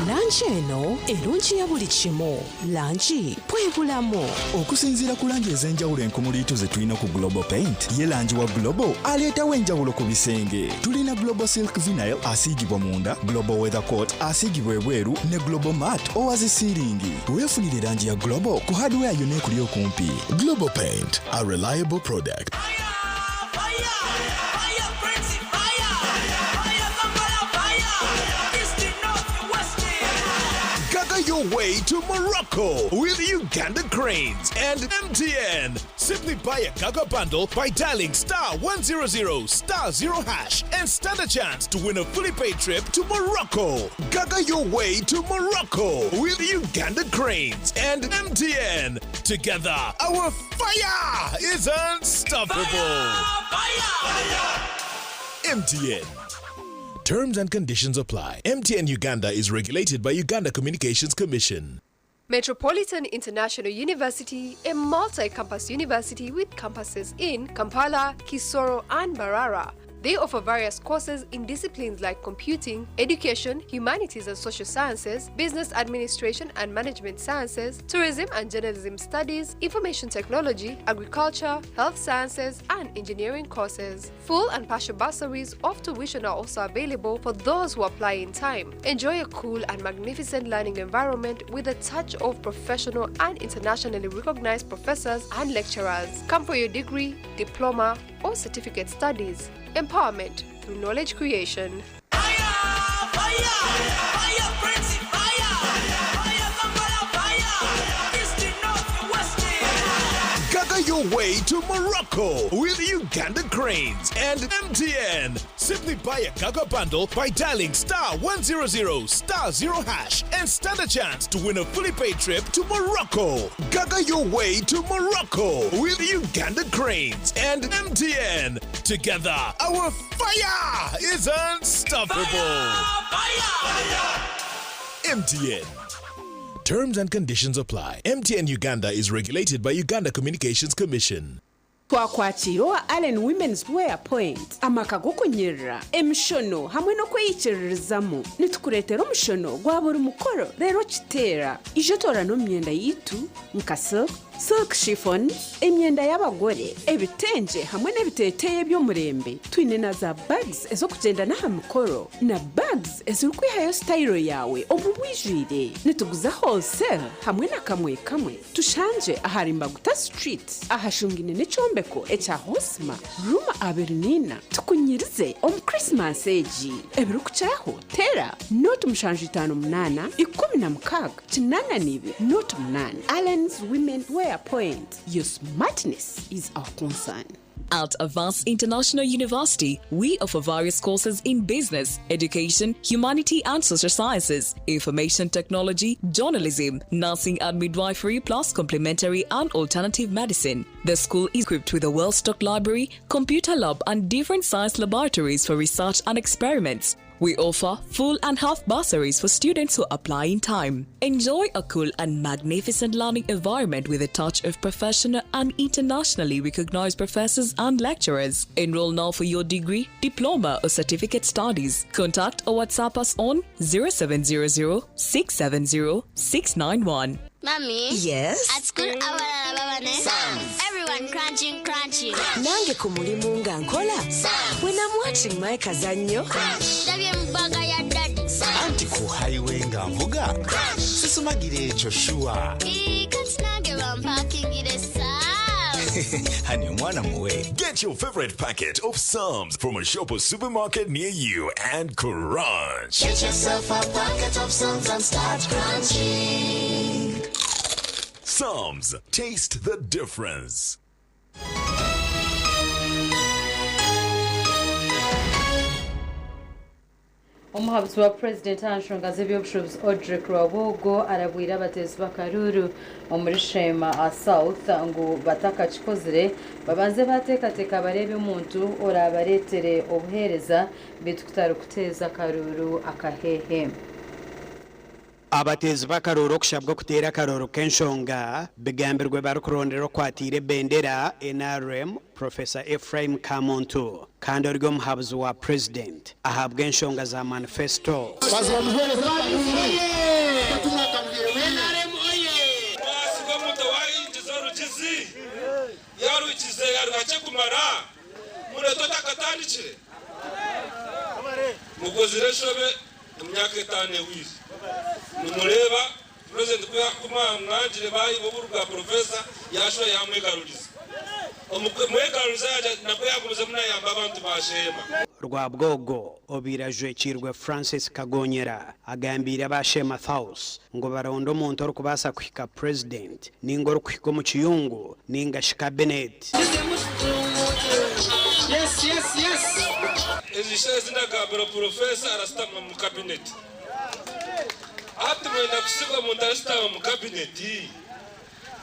Langi eno erungiya buli kimu. Langi bwe bulamu.
Okusinziira ku langi ez'enjawulo enkumuliitu ze tulina ku Global Paint, ye langi wa Global aleetawo enjawulo ku bisenge. Tulina Global Silk Vinyl asiigibwa munda, Global Weather Coat asiigibwa ebweru ne Global Matte owa zi siiringi. Weefunire langi ya Global ku hardware yonna ekuli okumpi.
Global Paint, a reliable product.
Gaga your way to Morocco with Uganda Cranes and MTN. Simply buy a Gaga bundle by dialing star 100 star 0 hash and stand a chance to win a fully paid trip to Morocco. Gaga your way to Morocco with Uganda Cranes and MTN. Together, our fire is unstoppable. MTN. Terms and conditions apply. MTN Uganda is regulated by Uganda Communications Commission.
Metropolitan International University, a multi-campus university with campuses in Kampala, Kisoro, and Mbarara. They offer various courses in disciplines like computing, education, humanities and social sciences, business administration and management sciences, tourism and journalism studies, information technology, agriculture, health sciences, and engineering courses. Full and partial bursaries of tuition are also available for those who apply in time. Enjoy a cool and magnificent learning environment with a touch of professional and internationally recognized professors and lecturers. Come for your degree, diploma, or certificate studies. Empowerment through knowledge creation.
Gaga your way to
to Morocco with Uganda Cranes and MTN. Simply buy a Gaga bundle by dialing star 100 star 0 hash and stand a chance to win a fully paid trip to Morocco. Gaga your way to Morocco with Uganda Cranes and MTN. Together, our fire is unstoppable. MTN. Terms and conditions apply. MTN Uganda is regulated by Uganda Communications Commission.
Twakwakira owa Allen Women's Wear Point amaka g'okunyirira emishono hamwe n'okweyikiririzamu nitukureetera omushono gwa buri mukoro reero kiteera ija otoorane omu myenda yaitu nka silk, silk chiffon, emyenda y'abagore, ebitengye hamwe n'ebiteeteeyi eby'omurembe. Twine na za bags ez'okugyenda n'aha mikoro na bags ezirikwihayo sitayiro yaawe omu bwijwire. Nituguza wholesale hamwe na kamwe kamwe. Tushangye ahari Mbaguta Street ahashungaine n'ekyombeko ekya Hosma room 24. Tukunyirize omu Christmas egi. Ebirikukiraho teera 0758 16 82 08. Allen's Women Wear Point. Your smartness is our concern.
At Avance International University, we offer various courses in business, education, humanity and social sciences, information technology, journalism, nursing and midwifery, plus complementary and alternative medicine. The school is equipped with a well-stocked library, computer lab and different science laboratories for research and experiments. We offer full and half bursaries for students who apply in time. Enjoy a cool and magnificent learning environment with a touch of professional and internationally recognized professors and lecturers. Enroll now for your degree, diploma, or certificate studies. Contact or WhatsApp us on 0700 670 691.
Mommy?
Yes?
At school, abalala baba ne Everyone crunching, crunching.
Nange ku mulimu nga nkola. When I'm watching my kazannyo.
Ndabye mu bag ya daddy.
Anti ku highway nga nvuga sisumagira ekyo sure.
Ii, kati nange bampakingire Psalms.
Hani omwana muwe.
Get your favorite packet of Psalms from a shop or supermarket near you and crunch.
Get yourself a packet of Psalms and start crunching.
Psalms, taste the difference.
Omuhabuzi wa Purezidenti aha nshonga z'eby'obushuubuzi Odrek Rwabwogo arabwire abateezi b'akaruuru omuri Sheema South ngu batakakikozire babanze bateekateeka bareebe omuntu oraabareetere obuheereza beitu kutari kuteeza akaruuru akaheehe.
Abateezi b'akarooro okushabwa okuteera akarooro k'enshonga bigambirwe barikurondera okwatiire ebendera NRM Professor Ephraim Kamuntu kandi ori omuhabuzi wa President ahabw'enshonga za manifesto.
Mwasiga omuntu owayingiza orugizi yarukize yaruhakye kumara murete otakatandikire mukozire enshobe emyaka 5 ewire nimureba President kumwangire bayiba oburu bwa profesa yasho yamwegaruriza omwegaruriza nabwo yagumize munayamba abantu bashema.
Rwabwogo obirajwekirwe Francis Kagonyera agambire abashema House ngo baronde omuntu orikubaasa kuhika President ninga orikuhika omu kiyungu ninga shi cabinet.
Yes, yes, yes. Ezisha zinagambira profesa arasitama mu cabinet. Ati mwenda kusiga omuntu arasitama mu cabinet.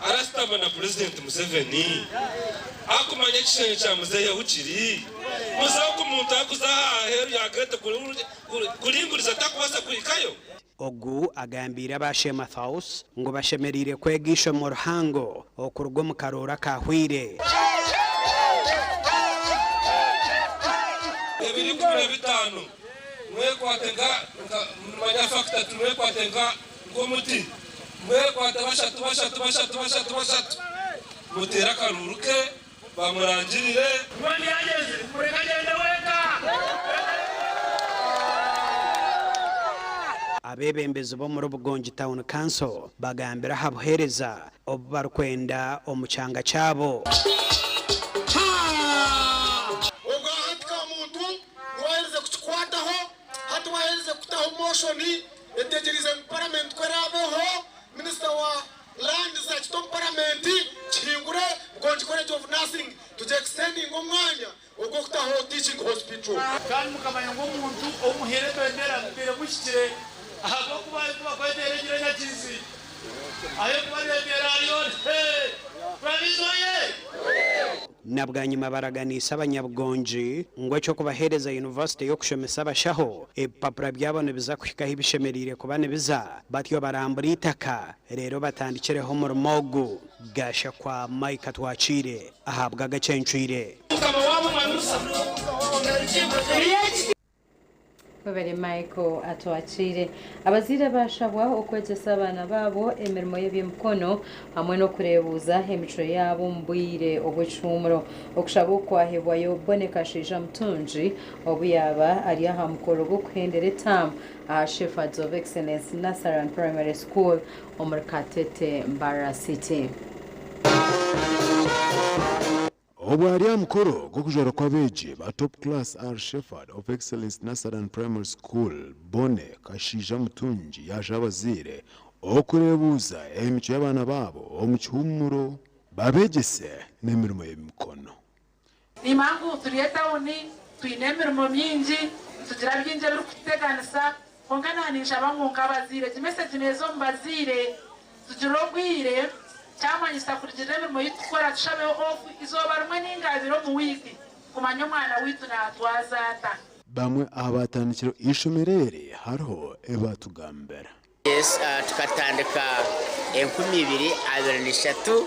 Arasitama na President Museveni. Akumanya ekishenge kya muzeeyi ahu kiri. Muzeeyi ogu omuntu akuza aheeru yagete kuringuriza takubaasa kuhikayo.
Ogu agambire abashema House ngu bashemereire kwega eishomo ruhango okuruga omu karooro akahwire.
Ebiri 15 mwekwate nka manya factor mwekwate nka nk'omuti mwekwate bashatu bashatu bashatu bashatu bashatu mutera akaruru ke bamurangirire.
Abebembezi b'omuri Bugongi Town Council bagambira aha buheereza obu barikwenda omu kyanga kyabo.
Ogwahatika omuntu niwahereze kukikwataho hati wahereze kutaho motion etegerize mu parliament kwerabeho minister wa land zakita omu parliament kihingure Bugongi College of Nursing.
Batandikire ahabw'okuba ahi kubakwetera egira enyakizi ahi kubareetera hariyo Turabizi oye!
Na bwanyima baraganiise abanyabugongi ngu eky'okubaheereza yunivasite y'okushomesa abashaho, ebipapura byabo nibiza kuhika ahu bishemereire kuba nibiza, batyo barambure eitaka reero batandikireho omurimo ogu. Gashakwa Micah Twakiire ahabw'Agacencwire.
Webare Michael Atwakiire. Abazaire baashabwa okwegyesa abaana baabo emirimo y'eby'emikono hamwe n'okureebuuza emicwe yaabo omu bwire obw'ekihuumuro. Okushaba oku kwahebwayo Bonny Kashaija Mutungi obu yaaba ari aha mukoro gw'okuhendera etaamu aha Shepherds of Excellence Nursery and Primary School omuri Katete, Mbarara City.
Obu ari aha mukoro gw'okujwarwa kw'abeegi ba Top Class R Shepherd of Excellence Nursery and Primary School, Bonny Kashaija Mutungi yaashaba abazaire okureebuuza emicwe y'abaana baabo omu kihuumuro babeegyese n'emirimo y'emikono.
Nimanya ngu turi etawuni, twine emirimo mingi, nitugira bingi ebirikututeganisa, kwonka naaba ninshaba ngu nk'abazaire egi mesegi neeza omu bazaire, tugire obwire kyamanyisa kurugirira emirimo ei turikukora tushabeho off eizooba rimwe ninga abiri omu wiiki kumanya omwana waitu naatwaza ata.
Bamwe aha baatandikire eishomero eri hariho ebi baatugambira.
Yes, tukatandika 2023,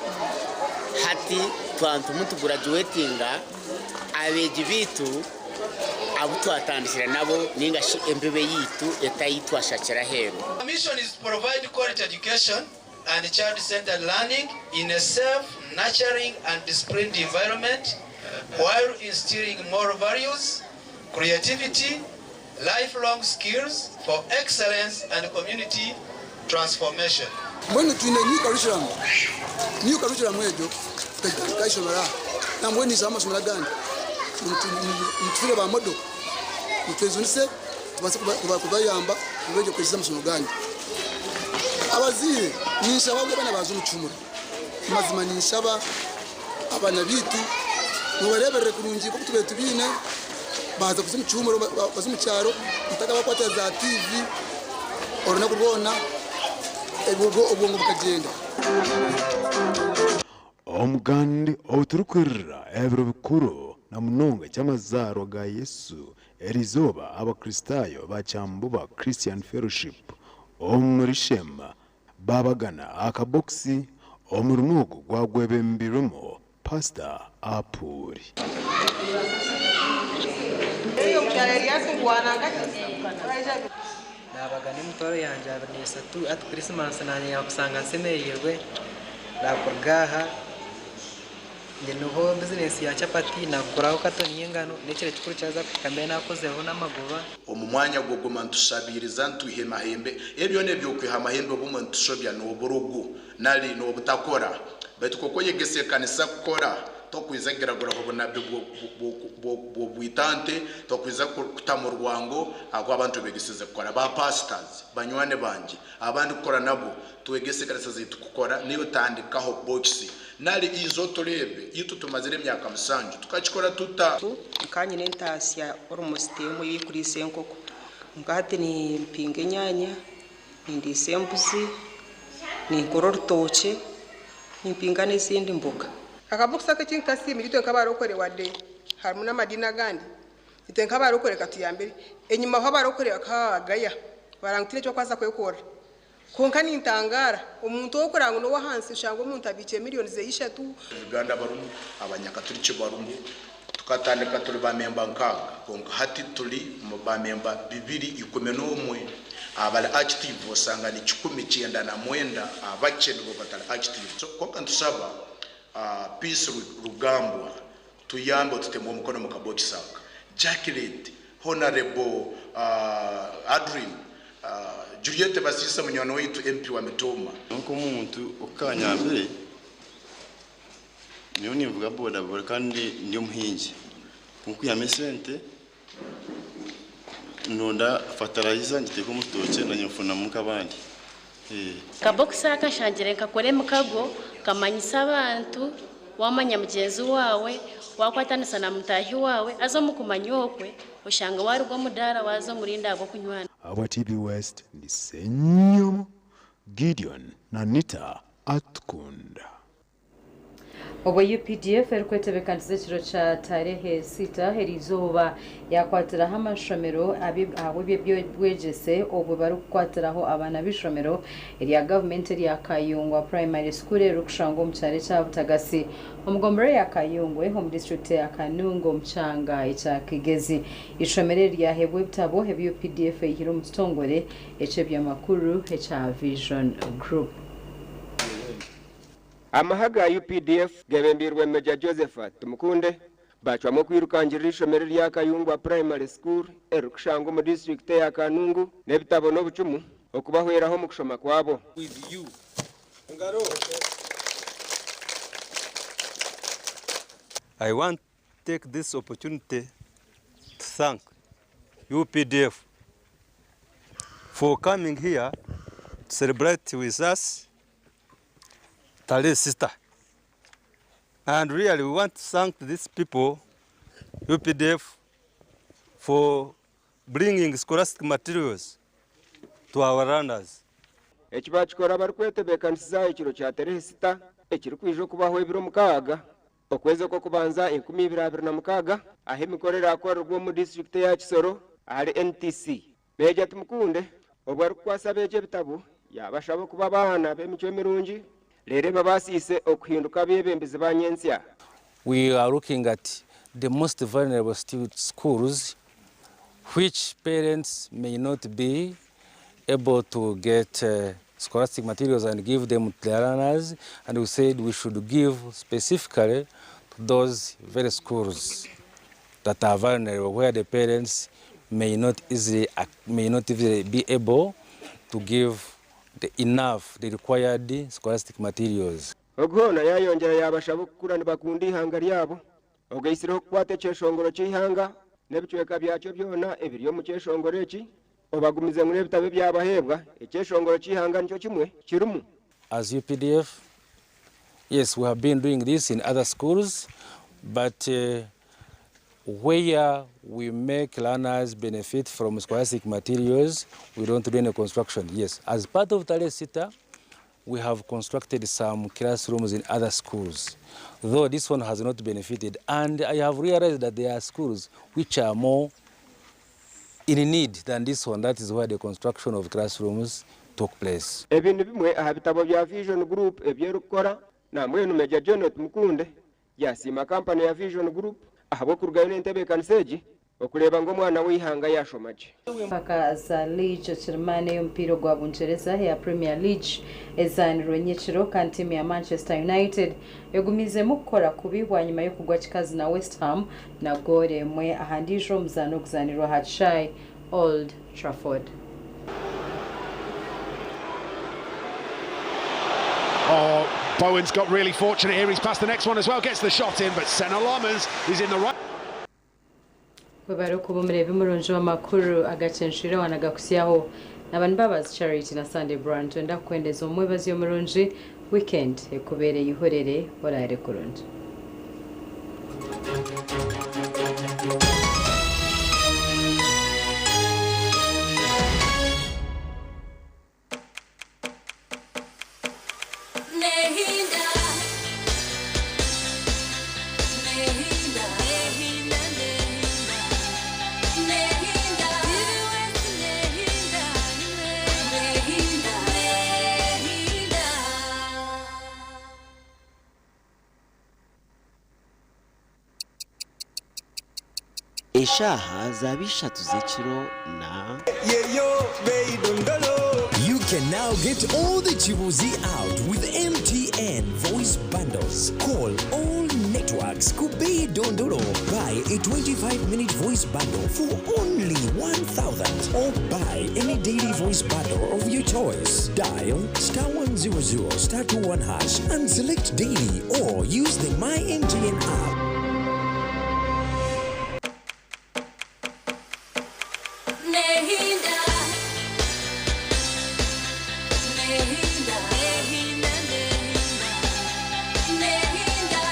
hati twaba nitugurajuwetinga abeegi baitu abu twatandikire nabo ninga shi embibo eyaitu etari ei twashakire aheeru.
Our mission is to provide quality education and child-centered learning in a safe, nurturing and disciplined environment while instilling moral values, creativity, lifelong skills for excellence and community transformation.
Mbwenu twine new curriculum, new curriculum egyo tukagitandika aha ishomero aha. Nambwenu ninshaba amashomero agandi mutufiire ba model, mutwejunise tubaase kubayamba kwegyesa amasomero ganyu. Abazaire ninshaba ngu abaana baaza omu kihumuro, mazima ninshaba abaana baitu mubareeberere kurungi nk'oku tubaire tubiine. Baaza kuza omu kihumuro, baza omu kyaro, mutakabakwatira za TV orunaku rwona, obwongo bukagyenda.
Omugandi ou turikwirira ebiro bikuru na munonga eky'amazaarwa ga Yesu, eriizooba Abakristaayo ba Kyambuba Christian Fellowship omuri Sheema baabagana akabokisi. Omurimo ogu gwagwebembirwemu Pasita Apuuri.
Naabagana emitwaro yangye 23 hati Krisimansi naanye yaakusanga nsemereirwe naakuruga aha nyineho bizinesi ya chapati naakuguraho katoni y'engano n'ekiro kikuru kyaza kuhika mbe naakozeho n'amagoba.
Omu mwanya gw'okuguma nitushabiiriza nitwiha emahembe, ebyo byona eby'okwiha amahembe obumwe nitushobya n'oburugu nari n'obutakora. Baitu kwonka oyegesa ekanisa kukora, tokwija kugiraguraho obunabbi bw'obwitante, tokwija kutamu rwango ahakuba abantu obeegesize kukora. Ba pastors, banywani bangye, abandi kukora nabo, twegese ekanisa zaitu kukora, naiwe tandikaho bokisi nari iza otureebe, itwe tumazire emyaka musanju tukakikora tuta?
Nkaba nyine entaasya almost emwe ey'okuriisa enkoko. Kwonka hati nimpinga enyaanya, nindiisa embuzi, ninkora orutookye, nimpinga n'ezindi mboga.
Akabokisi aka eki nkasiimire itwe nk'abarokore wadde harimu n'amadiini agandi, itwe nk'abarokore katuyambire. Enyimaho abarokore bakaba babagaya baranga ngu tihaine eki barikubaasa kwekorera. Kwonka nintangaara, omuntu ow'okuranga ngu n'ow'ahansi oshanga omuntu abiikire miriyoni ze ishatu.
Uganda barumu, Abanyakaturiki barumu. Tukatandika turi bamemba nkaaga, kwonka hati turi bamemba 211. Abari active osanga ni 199, abakye nibo batari active. So kwonka nitushaba Peace Rugambwa tuyambe otutemu omukono omu kabokisi aka. Jacqueline, Honourable Adrine, Juliet Basiisa munywani waitu MP wa Mitooma.
Nk'omuntu okukanyambire, nyowe ninvuga bodaboda kandi ndi omuhingi. Kunkwihamu esente, ndonda fertilizer ngiteeka omu rutookye nanye nfunamu nk'abandi.
Akabokisi aka nshangire nkakora emikago nkamanyisa abantu.
Wamanya mugyenzi waawe, wakwatanisa na mutaahi waawe, haza omu kumanya okwe oshanga waaruga omu daara waaza omu rindi ahabw'okunywana.
Ahabwa TV West, ndi Ssenyomo Gideon Nanita Atukunda.
Obwo UPDF erikwetebekanisa ekiro kya tarehe sita eriizooba yakwatiraho amashomero ahabw'eby'obwegyese obwo barikukwatiraho abaana b'eishomero erya gavumenti erya Kayungwa Primary School erikushangwa omu kyaro ekya Butagasi omu gomborora ya Kayungwe omu disiturikiti ya Kanungu omu kyanga ekya Kigezi. Eishomero eri ryaheebwa ebitabo ebi UPDF eihire omu kitongore eky'ebyamakuru ekya Vision Group.
Amahe ga UPDF gebembiirwe Major Josephat Tumukunde bacwamu okwirukangirira eishomero erya Kayungwa Primary School erikushangwa omu disiturikiti eya Kanungu n'ebitabo n'obucumu okubahweraho omu kushoma kwabo.
I want take this opportunity to thank UPDF for coming here to celebrate with us Tarehe Sita. And really we want to thank these people, UPDF, for bringing scholastic materials to our learners.
Eki bakikora barikwetebeekanisiza ekiro kya Tarehe Sita ekirikwija okubaho ebiro 6 okwezi okw'okubanza 2026 ahu emikoro eraakorerwa omu disiturikiti eya Kisoro ahari NTC. Meeja Tumukunde obwo arikukwasa abeegi ebitabo yaabashaba okuba abaana b'emicwe mirungi reero ebabaasiise okuhinduka abeebembezi ba nyentsya.
We are looking at the most vulnerable schools which parents may not be able to get scholastic materials and give them to their learners, and we said we should give specifically to those very schools that are vulnerable, where the parents may not easily, may not easily be able to give the enough, the required scholastic materials.
Ogu hoona yayongyera yabashaba okukura nibakunda eihanga ryabo, ogaisireho okukwata ekyeshongoro ky'eihanga n'ebicweka byakyo byona ebiri omu kyeshongoro eki, obagumize ngu n'ebitabo ebyabaheebwa ekyeshongoro ky'eihanga nikyo kimwe kirimu.
As UPDF, yes, we have been doing this in other schools, but where we make learners benefit from scholastic materials, we don't do any construction. Yes, as part of Tarehe Sita, we have constructed some classrooms in other schools, though this one has not benefited. And I have realized that there are schools which are more in need than this one. That is where the construction of classrooms took place.
Ebi ni bimwe aha bitabo bya Vision Group ebyerikukora, nambwenu Major General Tumukunde yasiima kampani ya Vision Group ahabw'okurugayo n'entebeekanisa egi okureeba ngu omwana w'eihanga yashoma gye.
Empaka za League Kirimani ey'omupiira ogwa Bungyereza eya Premier League ezaanirwe nyekiro kandi tiimu ya Manchester United egumiizemu kukora kubi bwanyima y'okugwa kikazi na West Ham na goolo emwe aha ndiijo omuzaano oguzaanirwe aha kishaayi Old Trafford.
Oh, Bowen's got really fortunate here. He's passed the next one as well, gets the shot in, but Senne Lammens is in the right.
Webare okuba omureebi murungi w'amakuru agacenshwire wanagakusyaho n'abantu Mbabazi Charity na Sunday Brown. Twenda kukwendeza omwebazi omurungi weekend ekubeere ihorere oraare kurungi.
Nehinda. Nehinda. Nehinda, nehinda. Nehinda. Nehinda. Nehinda. Nehinda.
Eshaaha zaaba ishatu z'ekiro na
You can now get all the Chibuzi out with MTN voice bundles. Call all networks. Kubei Dondolo. Buy a 25-minute voice bundle for only 1,000 or buy any daily voice bundle of your choice. Dial star 100 star 21 hash and select daily or use the My MTN app.
Nehinda. Nehinda. Nehinda, nehinda. Nehinda.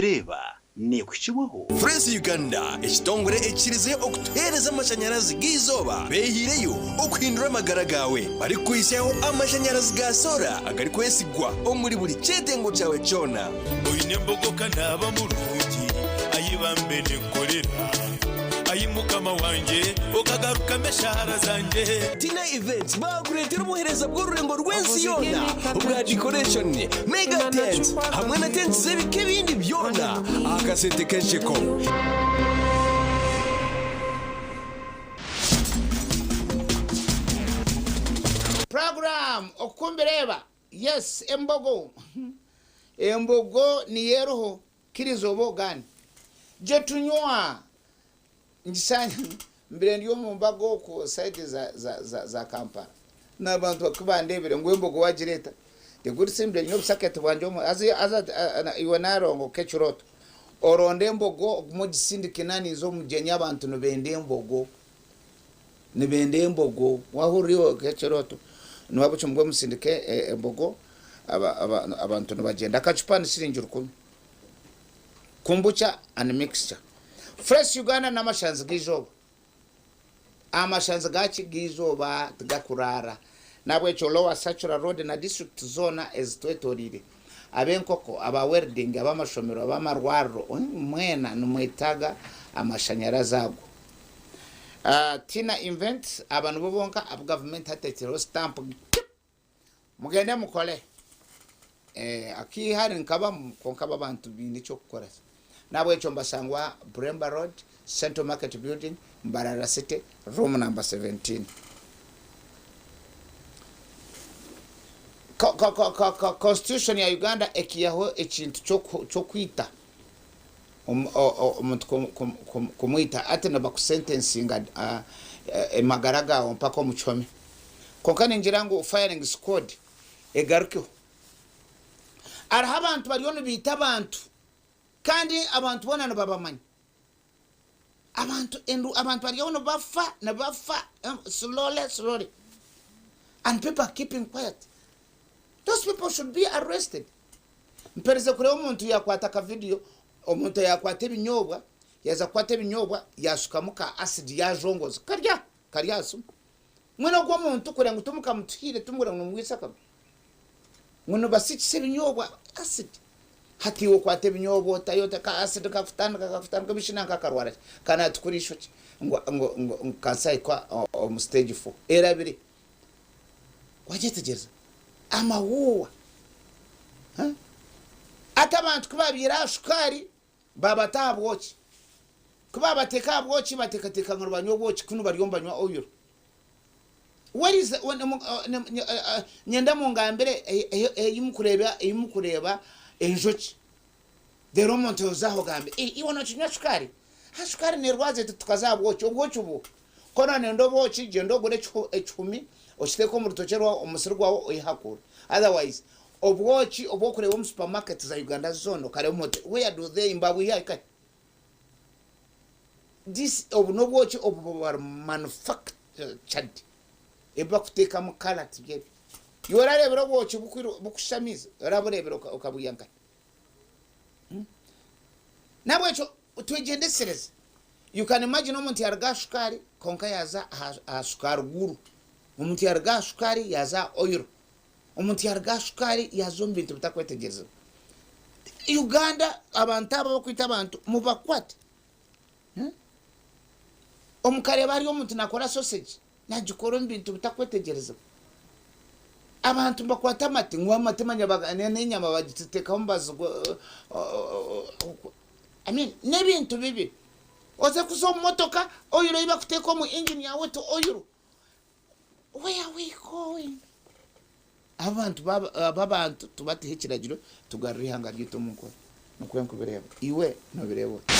Okumbireeba neekuhikibwaho.
Freeze Uganda, ekitongore ekikirize okutuheereza amashanyarazi g'eizooba beehiireyo okuhindura amagara gaawe barikukuhitsyaho amashanyarazi ga soora agarikwesigwa omuri buri kyetengo kyawe kyona.
Oine embogo ka naaba murungi, ayi bambe ninkorera, Ayi Mukama wangye, okagarukamu eshaara zangye.
Tina Events baakureetera obuheereza bw'orurengo rw'ensi yoona obwa decoration, mega tents hamwe na tents z'ebika ebindi byona aha kasente k'ensheko.
Program okukumbireeba yes embogo embogo niyo eriho kiriza oba ogane gyetunywa ngisha mbire ndi omu mbaga okwo side za za za za Kampala nabantu kubandebire ngu embogo wagireta the good thing mbire nyine obusaketi bwangye omu haza haza iwe narongo kekiroto oronde embogo ogume ogisindike naninza omu mugyenyi abantu nibenda embogo Nibenda embogo. Wahurira iwe nk'ekirooto niwaba mbwenu musindike embogo abantu nibagyenda. Akacupa ni siringi rukumi. Kombucha and mixture. Fresh Uganda n'amashanzi g'eizooba. Amashanzi gaki g'eizooba tigakuraara. N'ahabw'ekyo Lower Sacura Road na disiturikiti zoona ezitwetoreire, ab'enkoko, aba welding, ab'amashomero, ab'amarwariro, mwena nimwetaaga amashanyarazi ago. Tina Invents aba nibo bonka abu gavumenti hati etireho sitampu tip mugende mukore. Akihari nkabamu kwonka abo abantu baine eky'okukora. N'ahabw'ekyo mbashangwa Buremba Road, Central Market Building, Mbarara City, room number 17. Constitution ya Uganda ekiihaho ekintu ky'okwita. omuntu kumwita ati nibakusentensinga emagara gaawe mpaka omu kihome. Kwonka ningira ngu firing squad egarukeho. Hariho abantu bariyo nibaita abantu kandi abantu boona nibabamanya. Abantu abantu bariyo nibafa nibafa slowly slowly and people are keeping quiet. Those people should be arrested. Mperize kureeba omuntu yakwata aka video, omuntu yakwata ebinyobwa, yaza kukwata ebinyobwa yashukamu ka acid yajongoza kari aha, kari aha simu. Mbwenu ogwo omuntu kureba ngu timukamutuhaire timureba ngu nimumwitsa akabi? Ngu nibasikisa ebinyobwa acid. Hati iwe okwata ebinyobwa otayo ota ka acid kakutandika kakutandika ebishi nanka akarwara ki? Ka natukura eishokye ngu ngu ngu kansa yahika omu stage four erabire. Wagyetegyereza? Amahuuhwa. Hati abantu ku baabaire aha shukaari, baabata aha bwoki. Ku baabateeka aha bwoki, bateekateeka ngu nibanywa obwoki kunu bariyo nibanywa oil. Where is the, nyenda mungambire ei mukureeba, ei mukureeba enjoki. Reero omuntu oze aho ogambe, iwe nokinywa shukaari? Ha shukaari neerwaza eti tukaza aha bwoki, obwoki bu. Ku oranenda obwoki, gyenda ogure ekihumi okiteeke omu rutookye rwawe, omu musiri gwawe oyehakuure. Otherwise, obwoki obu orikureeba omu supermarket za Uganda zoona okareeba oti where do they, nibabwiha nkahi? This, obu n'obwoki obu bari manufactured, ebi barikuteekamu colour tibyo ebyo. Iwe orareebire obwoki bukushusha amaizi? Orabureebire okabwiha nkahi? N'ahabw'ekyo twegyendesereze. You can imagine omuntu yaruga aha shukaari kwonka yaaza aha shukaari guru. Omuntu yaruga aha shukaari yaaza aha oil. Omuntu yaruga aha shukaari yaaza omu bintu bitakwetegyerezibwa. Uganda abantu abo abakwita abantu mubakwate. Omukareeba hariyo omuntu nakora sausage nagikora omu bintu bitakwetegyerezibwa. Abantu nibakwata amate ngu amate manya n'enyama bagiteekaho omubazi I mean n'ebintu bibi. Oze kuza omu motoka oil ei bakuteeka omu engine yaawe oti oil. Where are we going? Abantu aba abantu tubateho ekiragiro tugarure eihanga ryaitu omu nkora. Nikwo nkubireeba. Iwe nobireeba ota?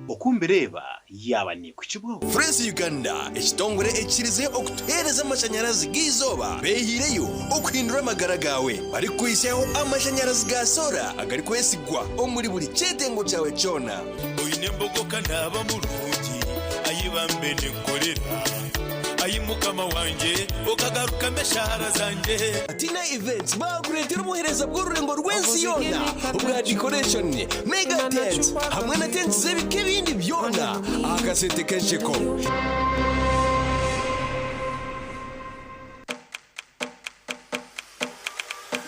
Oku mbireeba yaaba neekuhikibwaho.
Freeze Uganda, ekitongore ekikirize okutuheereza amashanyarazi g'eizooba beehiireyo okuhindura amagara gaawe barikukuhitsyaho amashanyarazi ga soora agarikwesigwa omuri buri kyetengo kyawe kyona.
Oine embogo ka naaba murungi, ayi bambe ninkorera. Ayi mukama wangye okagarukamu eshaara zangye.
Tina Events baakureetera obuheereza bw'orurengo rw'ensi yoona obwa decoration, mega tent hamwe na tents z'ebika ebindi byona aha kasente k'ensheko.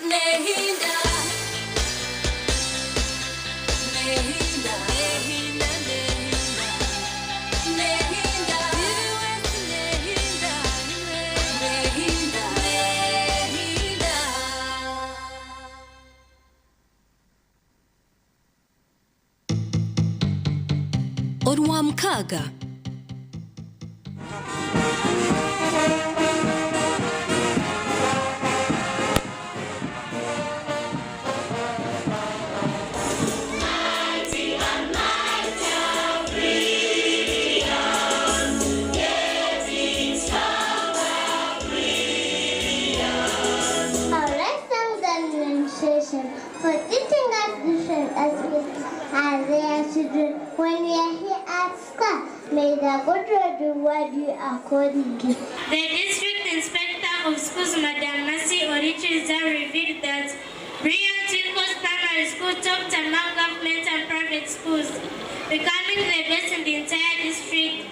Nehinda. Nehinda. Nehinda. Nehinda. Nehinda. Nehinda. Nehinda.
Orwamukaaga.
Our lessons administration for teaching us different aspects as their children when we are here at school. May the good Lord reward you accordingly.
The district inspector of schools, Madam Mercy Orichiza, revealed that Brilliant Twinkles Primary School topped among government and private schools, becoming the best in the entire district.